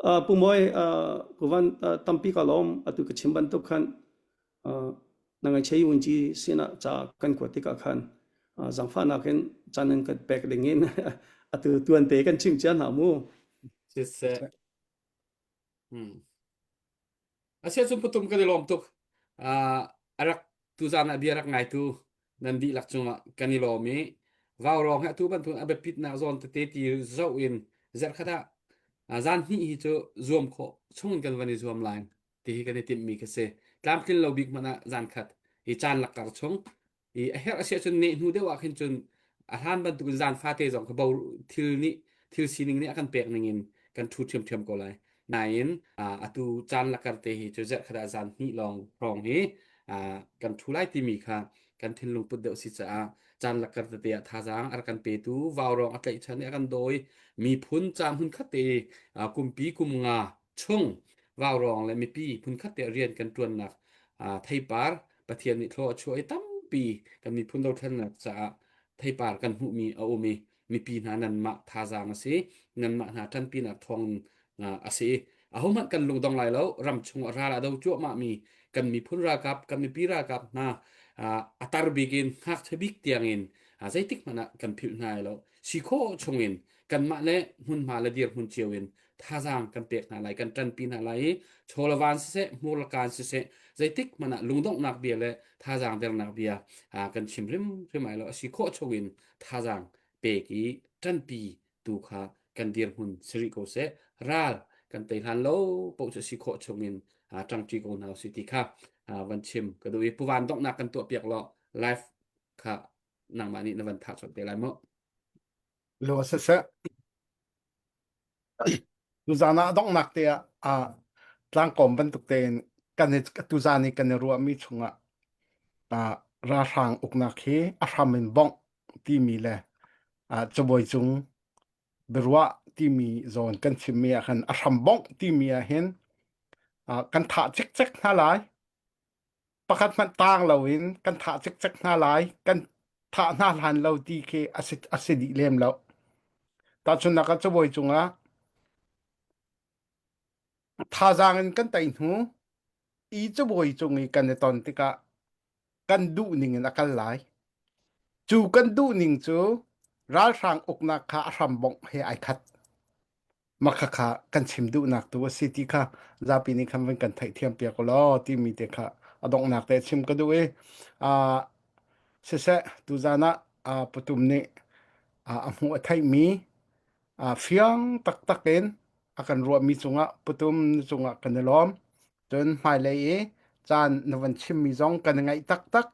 Uh, Pu Mawi, uh, Pu Van, uh, tampi ka lawm, atu ka chim bantuk khan, uh, na ngaichia wunci sinah ca kan kuat tikah khan uh, zangfahnak in caan nan kan pek ding in atu tuan te kan chim cia hna mu. Siseh. Hmm. Asia cun patum kan i lawm tuk. Uh, a rak tuzan ah bia rak ngaitu nan dihlak cungah kan i lawm i vaurawng hi atu bantuk a biapitnak zawn tete ti zoh in zarhkhat ah zan hnih hi cu zuam khawh chung in kan van i zuam lai ti hi kan i timhmi khi si. Tlamtlin lo bik hmanh ah zan khat i caan lakkar chung i a herh a si ahcun neh hnu deuh ah khin cun a hlan bantukin zan fate zong kha bo thil nih thil sining nih a kan pek ning in kan ṭhu ṭhiamṭhiam ko lai. Nain atu caan lakar te hi cu zarhkhat ah zan hnih lawng hrawng hi kan ṭhu lai timi kha kan thinlung put deuh si caah caan lakar tete ah thazaang a rak kan petu vaurawng a tlaihchan i a kan dawi miphun ca hmunkhat te kumpi kum nga chung vaurawng le mipi hmunkhat te rian kan ṭuannak theipar Pathian nih thlua a chuah i tampi kan miphun dothlennak caah theipar kan hmuhmi a um i mipi hna nanmah thazaang a si nanmah hna ṭanpinak thawng a si ahohmanh kan lungdong lai lo ram chung ah ral a do cuahmah mi kan miphun ralkap kan mipi ralkap hna a tar bik in ngakchia bik tiang in zeitik hmanh ah kan philh hna lai lo si khawh chung in kanmah le hmunhma le dirhmun cio in thazaang kan pek hna lai kan ṭanpi hna lai i chawlevan siseh hmurlakan siseh zeitik hmanh ah lungdonghnak bia le thazaang dernak bia kan chim hrimhrim ai lo a si khawh chung in thazaang pek i ṭanpi tu kha kan dirhmun si rih ko seh ral kan tei hlan lo paoh cu si khawh chung in ṭangṭi ko hna usih ti kha van chim ka duh i puvan donghnak kan tuah piak law live kha nangmah nih na van thah chot te lai mu Lo siseh Tuzaan ah donghnak te ah ah tlangkawm bantuk tein kan i tuzaan i kan i ruahmi chungah ah ralhrang uknak hi a hram in bongh timi le ah cabuai cung biaruah timi zawn kan chimmi ah khan a hram bongh timi ah hin ah kan thah cikcek hna lai. Pakhat hmanh taang loin kan thah cikcek hna lai. Kan thah hna hlan lo ti khi a si, a si dih lem lo. Tahchunhnak ah cabuai cungah thazaang in kan tei hnu i cabuai cung i kan i ton tikah kan duh ning in a kal lai. Cu kan duh ning cu ralhrang uknak kha a hram bongh he ai khat. Makhakha kan chim duhnak tu a si ti kha zapi nih khan van kan theihthiam piak u law timi te kha a donghnak te chim ka duh i uh, siseh tuzan ah uh, patum nih uh, a hmuh a theihmi uh, fiang taktak in a kan ruahmi cungah patum na cungah kan i lawm cun hmailei i caan na van chimmi zong kan i ngaih taktak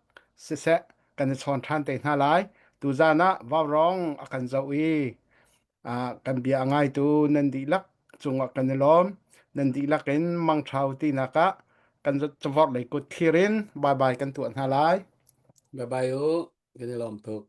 siseh kan i chawn ṭhan te hna lai tuzan ah vaurawng a kan zoh i Ah, kan bia a ngaitu nan dihlak cungah kan i lawm. Nan dihlak in mangṭha u tinak ah kan cavorh lei kut thlir in bye bye kan tuah hna lai. Bye bye u. Kan i lawm tuk.